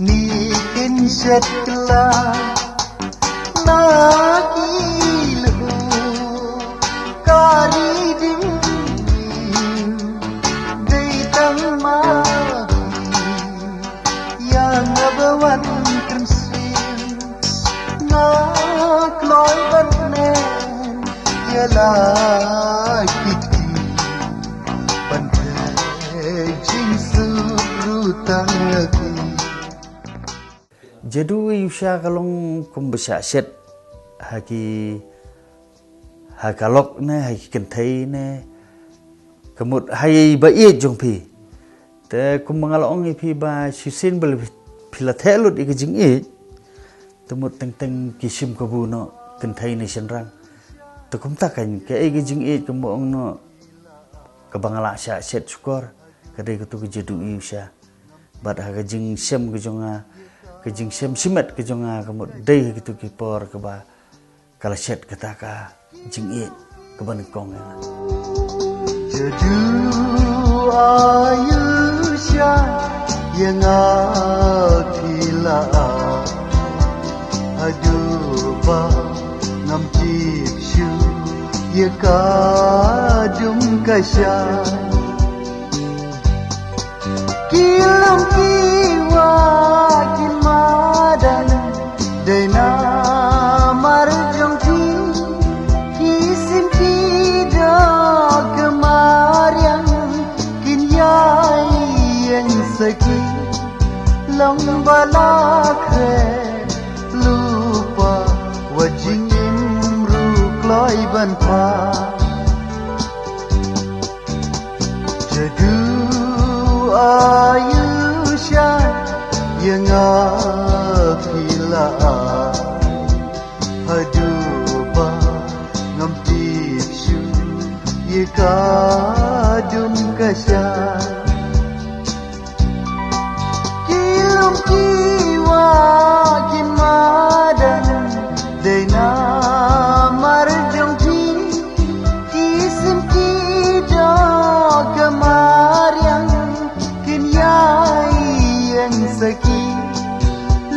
ne kin shet kylla. Na ki lyiur ka ri dieng, dei tang ma ki ïa nga ba wan kren sien. Nga kloi ban nen ïa la ki kti, ban peit jingsuk ruh tang ïa ki. Jadu Isha ka long kumba shah shet ha ki, ha ka lok ne, ha ki kynthei ne, ka mut ha i ba ïeit jong phi. Te kumba nga la ong ïa phi ba shisien ba la phi la theh lut ïa ka jingïeit, te mut teng teng ki shim kabu noh kynthei ne shynrang. Te kumta kan kaei ka jingïeit kumba ong noh, kaba nga la shah shet shukor, ka dei katu ka Jadu Isha. Bad ha ka jingshem ka jong nga, ka jingshem shimet ka jong nga, ka mut dei ha kitu ki por kaba ka la shet kata ka jingïeit kaba nyngkong ïa nga. Jadu Isha ïa nga phi la ai, haduh ba ngam tip shuh ïa ka dum ka shai. Ki long ki wah ki madan, dei namar jong ki, ki sien ki da ka mariang, kin ïai ïeng sha ki long ba la khreh lypa, wat jingim ruh kloi ban phai. Jadu Isha ïa nga phi la ai, haduh ba ngam tip shuh Ki ka dum ka sha. Ki lum ki wa ki madan. Dei na mar jong ki. Ki sim ki do ka mariang. Kin yai yang saki.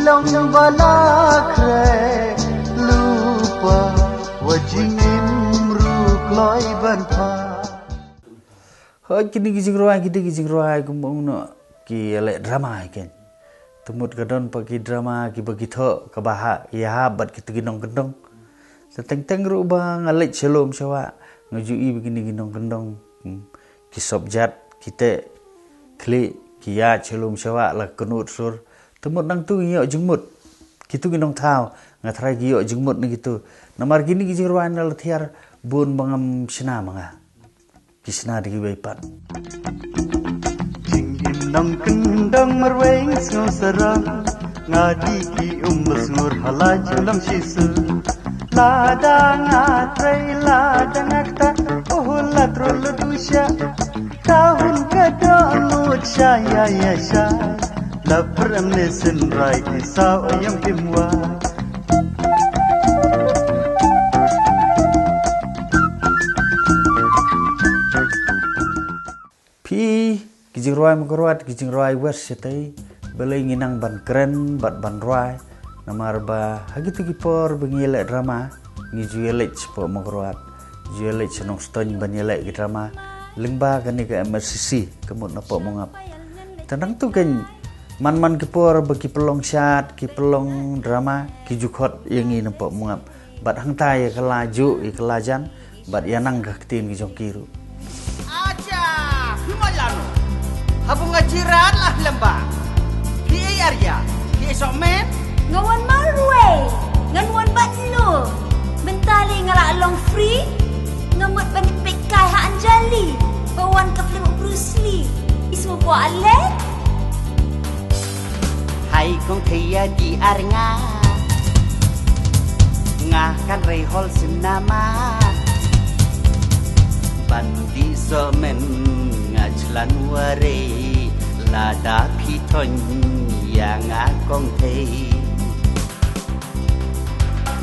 Long bala kre lupa. Wa jingim ru kloi ban pa. Hoi kini ki jingrwai, kini ki jingrwai, kum ong no ki leh drama iken. Temut ka don pa ki drama, ki ba ki tho, ka ba ha, ya ha, bat ki tu ki nong kendong. Sa teng teng ru ba nga leh shalom shawa, nga ju i ba kini ki nong kendong. Hmm. Ki sop jat, ki te, kli, ki ya shalom shawa, la kenut sur. Temut nang tu ngi yok jingmut. Ki tu ki nong thaw, nga tharai ki yok jingmut ni ki tu. Namar kini ki jingrwai na la thiar, bun ba ngam shna ma nga. Ki shna da ki wei pat. Jingim nong kendong marwei sngew sarang. Nga di ki um ba sngur halai chulang shisu. Lada nga trei lada nga kta. Oh la trul du sha. Ka hun ka do ngut sha ya ya sha. La prem ne sin rai ki sa o yam kim wa. Phi, ki jingrwai ma ka ruat, ki jingrwai west shatei, balei ngi nang ban kren, bad ban rwai, namar ba, ha kitu ki por, ba ngi leh drama, ngi ju ïa leit shapoh ma ka ruat, ju ïa leit sha Nongstoiñ ban ïa leh ki drama, lyngba kane ka M R C C, ka mut na poh Mongap. Te nangtu kein, man man ki por, ba ki pynlong shad, ki pynlong drama, ki ju khot ïa ngi na poh Mongap. Bad hangta ïa ka la juh, ïa ka la jan, bad ïa nang ka ktien ki jong ki ruh. Acha, phi mon lano. Haba nga jirat lah lem ba. Phi ei aria, phi ei sokmen. Nga wan marwei, ngan wan bat no. Mynta lei nga la long free, nga mut ban peit kai ha Anjali, ba wan ka film Bruce Lee. Ismu ko ale? Hai kong thei ïa di ar nga. Nga kan rei hol sinama. Ban di somen nga chlan warei. Lada phi thon ïa nga kong thei.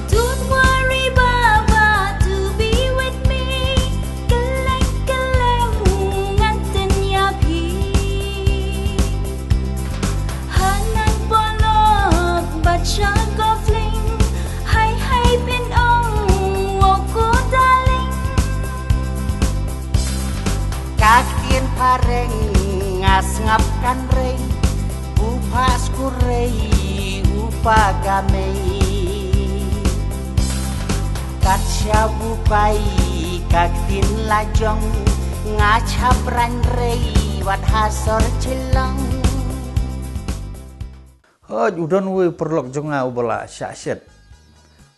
Don't worry, Baba, to be with me. Kylleng kylleng ngan ten ïa phi. Hanan polok bad sha kofling. Hai hai phin ong, oh ko darling. Ka ktien phareng nga sngap kan rei. U pha skurei, u pha gamei. Kat sha u pai, ka ktien la jong, nga chap rang rei, wat ha sor Shillong. Hoj, u don uwei u paralok jong nga uba la shah shet.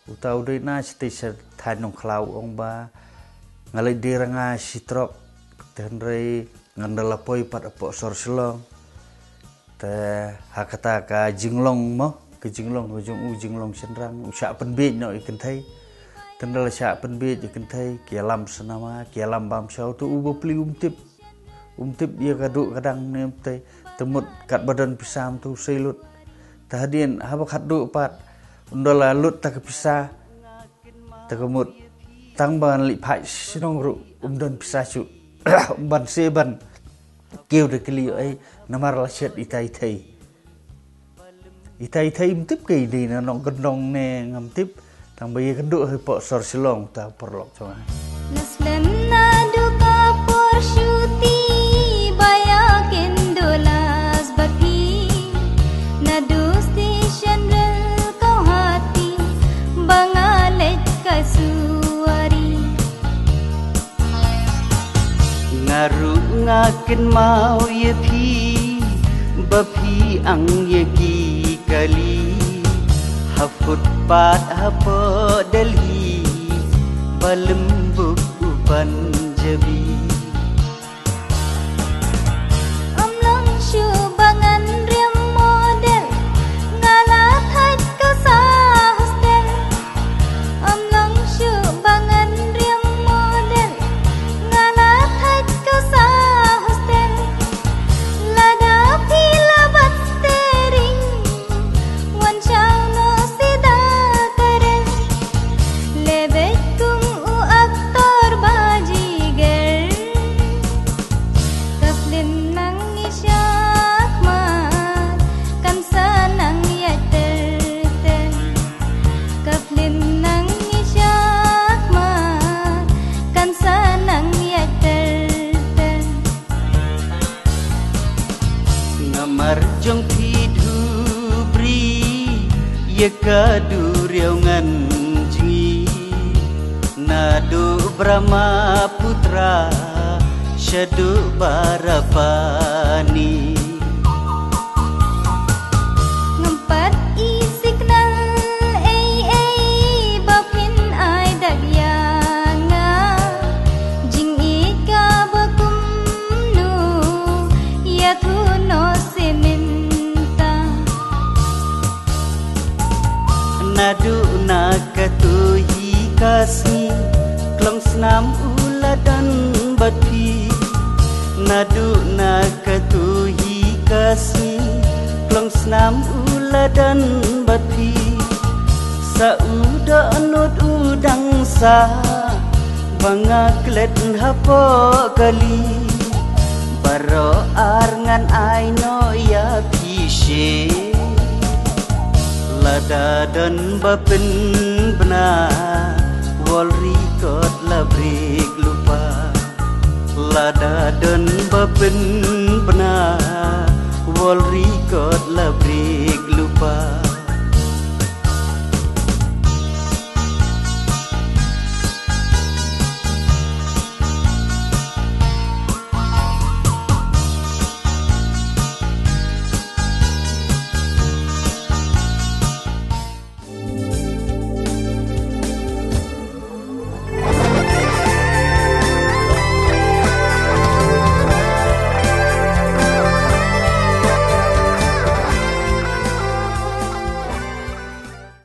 Uta u dei na shatei sha thaiñ Nongkhlaw u ong ba. Nga leit die ranga shi trok. Te hynrei ngan da la poi pat hapoh sor Shillong. Te ha kata ka jinglong mo, ka jinglong ka jong u jinglong shynrang, u shah pynbiej noh ïa kynthei. Te nda la shah pynbiej ïa kynthei, ki ïalam shnama, ki ïalam bam shaw, te u bapli um tip. Um tip ïa ka duh ka dang ne um tei, te mut katba don pisa um tu sei lut. Te hadien haba khatduh pat, unda la lut ta ka pisa, te ka mut tang ban leit phai shnong ruh, um don pisa shuh. Ban se ban kiew da kylli ei, namar la shet itai thei. Itai thei ym tip kei dei na nongkyndong ne ngam tip. Tang ba ïakynduh hapoh sor Shillong ta paralok jong nga. Na slem naduh ka por shuti ba ïakynduh las bad phi. Naduh station rel Guwahati ba nga leit ka suwari. Nga ruh nga kynmaw ïa phi, ba phi ang ïa ki kali. Ha footpath hapoh Delhi, ba lymbuk u Punjabi. Ym long shuh ba ngan riam model, nga la thait ka sa hostel. Ym long shuh ba ngan riam model, nga Jong phi Dhubri, ïa ka duriaw ngan jngi, naduh Brahmaputra shaduh Barapani. Ngam pat i signal ei ei ba phin ai dak ïa nga. Jingïeit ka ba kumno, ïathuh noh seh mynta. Naduh na kato hi ka sngi, klong snam u la don bad phi. Naduh na kato hi ka sngi, klong snam u la don bad phi. Sa u dohnud u dang sah, ba nga klet hapoh kali. Baroh ar ngan ai noh ïa phi seh. Lada don ba pynbna, world record la break lypa. Lada don ba pynbna, world record la break lypa.